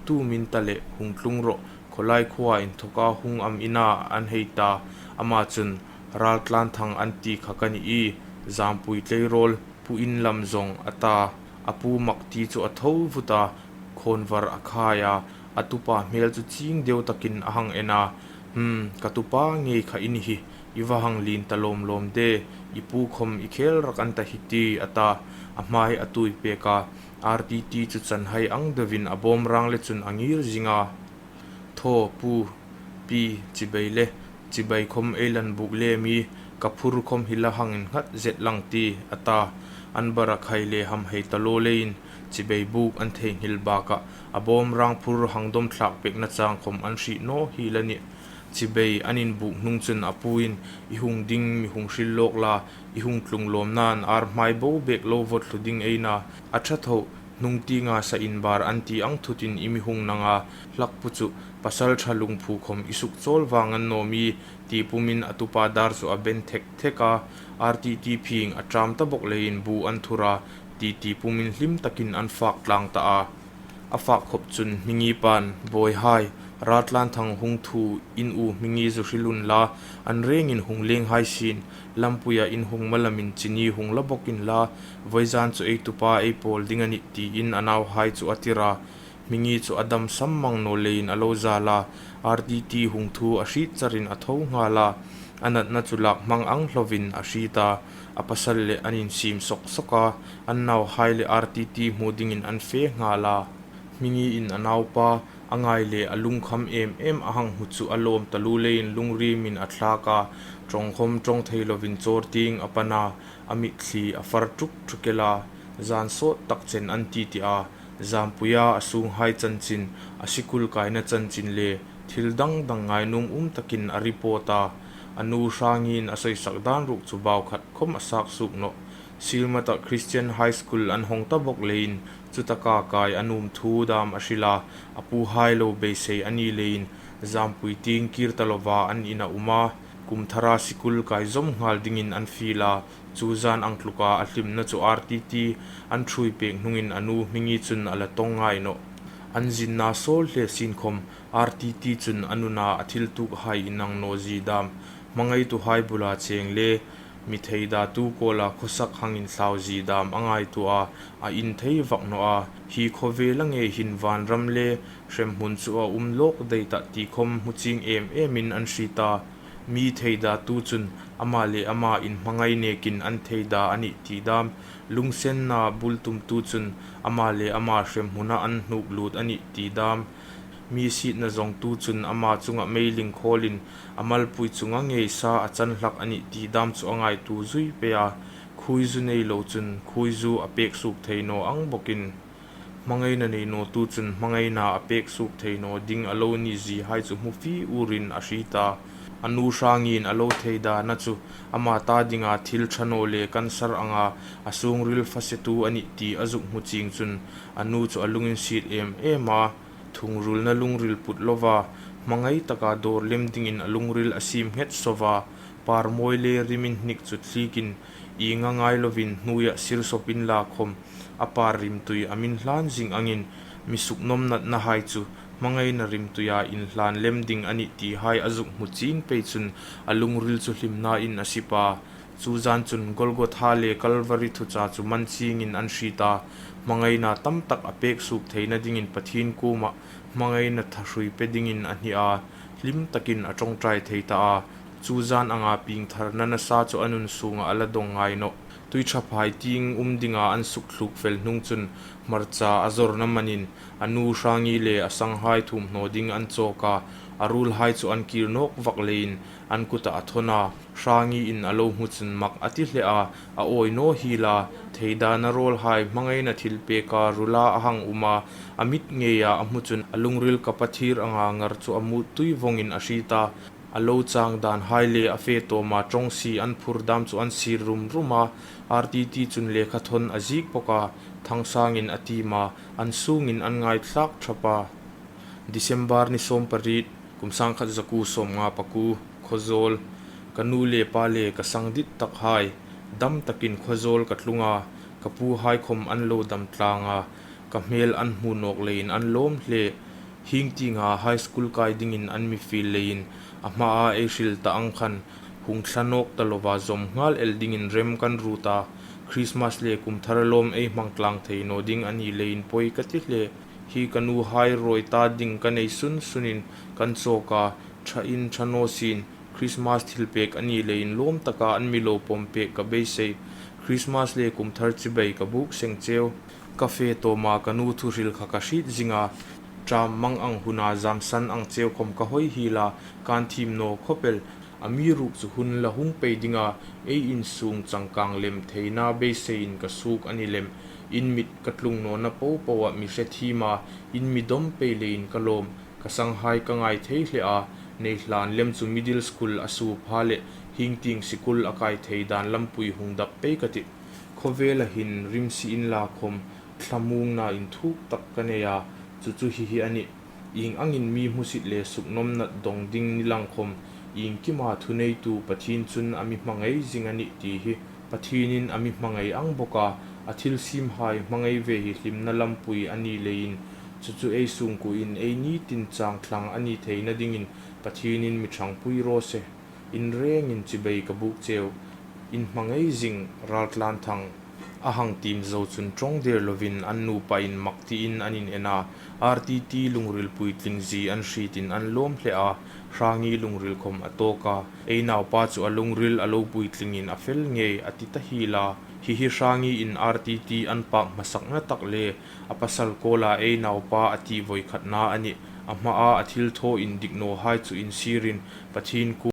tu min ta leh hung tlung rawh, khawlai khuoa inthoka hung am ina an hei ta. Ama chun, Raltlanthang an ti kha ka ni i, Zampui Tleirawl, Pu in lam zawng, a ta. A pu mak ti chu a tho vut a, khawnvar a khai a, a tupa hmel chu ching deu takin a hang en a. Hmm, ka tupa ngei kha i ni hi, i va hang lien ta lawm lawm de, i pu khawm i khel rak an ta hi ti, a ta. A hmai a tui pek a, R T T chu chanhai ang deuvin a bawmrang le chun a ngir zing a. Thaw, pu, pi, chibai le, chibai khawm ei lan buk le mi, ka phur khawm hi la hang innghat zet lang ti, a ta. An bara khai le ham hei ta lo leiin, chibai buk an theinghil bakah, a bawmrang phur hang dawm thlak pekna chang khawm an hriet naw hi la nih. Chibai an inbuk hnung chun a puin, i hung ding mi hung hril lawk la, i hung tlung lawm nan ar hmai bo bek lo vawt thlu ding ei na, a ṭha tho, hnung tienga sa inbar an ti ang thutin i mi hung nang a, hlak pu chu, pasalṭha lungphu khawm i suk chawl vang an naw mi, ti pumin a tupa dar chu a ben thek thek a, R T T phing a ṭam ta bawk leiin bu an thur a, ti ti pumin hlim takin an fak tlang ta a. A fak khawp chun Hmingi pan, Bawihai, Raltlanthang hung thu in u Hmingi zu hril unla, an rengin hung leng hai sin, lampuia in hung malamin chini hung la bawk inla, vawizan chu ei tupa ei pawl ding a nih, tiin a nauhai chu a tir a. Hmingi chu a dam sam mang naw leiin a lo zal a, R T T hung thu a hriet charin a tho nghal a, a natna chu lak hmang ang hlawin a hriet a, a pasal le an insiem sawk sawk a, an nauhai le R T T hmu dingin an fe nghal a. Hmingi in a naupa, A ngai le a lungkham em em a hang hmu chu a lawm taluo leiin lungrimin a thlak a, ṭawng khawm ṭawng thei lovin chawr tieng a pan a, a mitthli a far ṭuk ṭuk el a, zan sawt tak chen an titi a, Zampuia a sunghai chanchin, a sikul kaina chanchin le thil dang dang ngainuom um takin a report a, a nu Hrangiin a sawisak dan ruok chu bau khat khawm a sak suok nawh. Sielmata Christian High School an hawng ta bawk leiin, chutaka kai a nuom thu dam a hril a, a puhai lo beisei a ni leiin, Zampui tieng kir ta lova an ina um a, kum thara sikul kai zawm nghal dingin an fiel a, chu zan ang tluka a hlimna chu R T T an ṭhuoi pek hnungin a nu Hmingi chun a la tawng ngai nawh. An zinna sawl hle sin khawm R T T chun a nuna a thil tuokhai inang naw zie dam, hmangaituhai bula cheng le mi theidatu kawla khawsak hang inthlau zie dam a ngaituo a, a inthei vak nawh a, hi khawvela ngei hin vanram le hremhmun chu a um lawk dai tah ti khawm hmu chieng em emin an hriet a. Mi theidatu chun ama le ama inhmangai nekin an theida a nih ti dam, lungsenna bul tumtu chun ama le ama hremhmuna an hnuk lut a nih ti dam, mi sietna zawngtu chun ama chunga meiling khawlin a malpui chunga ngei sa a chan hlak a nih ti dam chu a ngaituo zui pei a. Khuoizu nei lo chun khuoizu a pek suok thei naw ang bawkin, hmangaina nei nawtu chun hmangaina a pek suok thei naw ding a lo ni ziehai chu hmu fie urin a hriet a. A nu Hrangiin a lo theidana chu ama ta dinga thil ṭha naw le cancer anga a sungril fasetu a nih ti a zuk hmu chieng chun a nu chu a lunginsiet em em a. Thungrulna lungril put lova, hmangai taka dawr lem dingin a lungril a siem nghet sova, par mawi le rim inhnik chu tlikin, ieng a ngai lovin hnuoia sir sawpin la khawm, a par rimtui a min hlan zing angin, mi suknawmnatnahai chu hmangaina rimtuia inhlan lem ding a nih tihai a zuk hmu chieng pei chun a lungril chu hlimnain a sip a. Chu zan chun Golgotha le Calvary thucha chu man chiengin an hriet a, hmangaina tam tak a pek suok theina dingin Pathien kuoma hmangaina thahrui pe dingin a hni a, hlim takin a ṭawngṭai thei ta a. Chu zan anga piengtharna nasa chu a nun sunga a la dawng ngai nawh. Tuiṭhaphai tieng um dinga an sukthluk fel hnung chun hmarcha a zawrna manin a nu Hrangi le a sanghai thuomhnaw ding an chawk a, a ruolhai chu an kir nawk vak leiin an kuta a thawn a. Hrangiin a lo hmu chun mak a ti hle a, a awi naw hiel a, theidana rawlhai hmangaina thilpeka ruola a hang um a, a mit ngeia a hmu chun a lungril kap a thir anga ngar chu a mut tui vawngin a hriet a. A lo chang danhai le a fe tawma ṭawng si an phur dam chu an sir rum rum a, R T T chun lekha thawn a ziek bawk a, Thangsangin a tiem a, an sungin an ngaithlak thap a. December ni sawmpariet, kum sangkhat zakuo sawmnga pakuo, Khawzawl. Ka nu le pa le ka sang dit takhai, dam takin Khawzawl ka tlung a, ka puhai khawm an lo dam tlang a, ka hmel an hmu nawk leiin an lawm hle. Hieng tienga high school kai dingin an mi fiel leiin a hmaa ei hril ta ang khan hung thla nawk ta lova zawm nghal el dingin rem kan ruot a. Christmas le kum thar lawm ei hmang tlang thei naw ding a ni leiin pawi ka ti hle. Hi ka nuhai rawi ta ding ka nei sun sunin kan chawk a, ṭha in ṭha naw sin, Christmas thilpek a ni leiin lawm taka an mi lo pawm pek ka beisei. Christmas le kum thar chibai ka buk seng cheu. Ka fe tawma ka nu thuhril kha ka hriet zing a. Ṭam mang ang huna zamsan ang cheu khawm ka hawi hiel a, kan thiem naw khawp el. Amiruokchu hun la hung pei dinga ei insung changkang lem theina beiseiin ka suok a ni lem. In mit ka tlung nawna po poa mi hre thiem a, in mi dawm pei leiin ka lawm. Ka sanghai ka ngai thei hle a, nei hlan lem chu middle school a suo pha le hieng tieng sikul a kai thei dan lampui hung dap pei ka tih. Khawvela hin rimsi inla khawm thlamuongna inthuk tak ka nei a, chu chu hi hi a nih. Ieng angin mi hmusit le suknawmnat dawng ding ni lang khawm, iengkima thuneitu Pathien chun a mi hmangai zing a nih ti hi Pathienin a mi hmangai ang bawk a, a thilsiemhai hmangai ve hi hlimna lampui a ni leiin, chu chu ei sungkuoin ei nitin chang thlang a ni theina dingin Pathienin mi ṭhangpui raw se. In rengin chibai ka buk cheu. In hmangai zing, Raltlanthang. A hang tiem zo chun ṭawng der lovin an nupain mak tiin an inen a, R T T lungril puitling zie an hrietin an lawm hle a, Hrangi lungril khawm a tawk a. Ei naupa chu a lungril a lo puitlingin a fel ngei a ti ta hiel a. Hi hi Hrangiin R T T an pak hmasakna tak le a pasal kawla ei naupa a ti voi khatna a nih. a hmaa a thilthaw indik nawhai chu insierin Pathien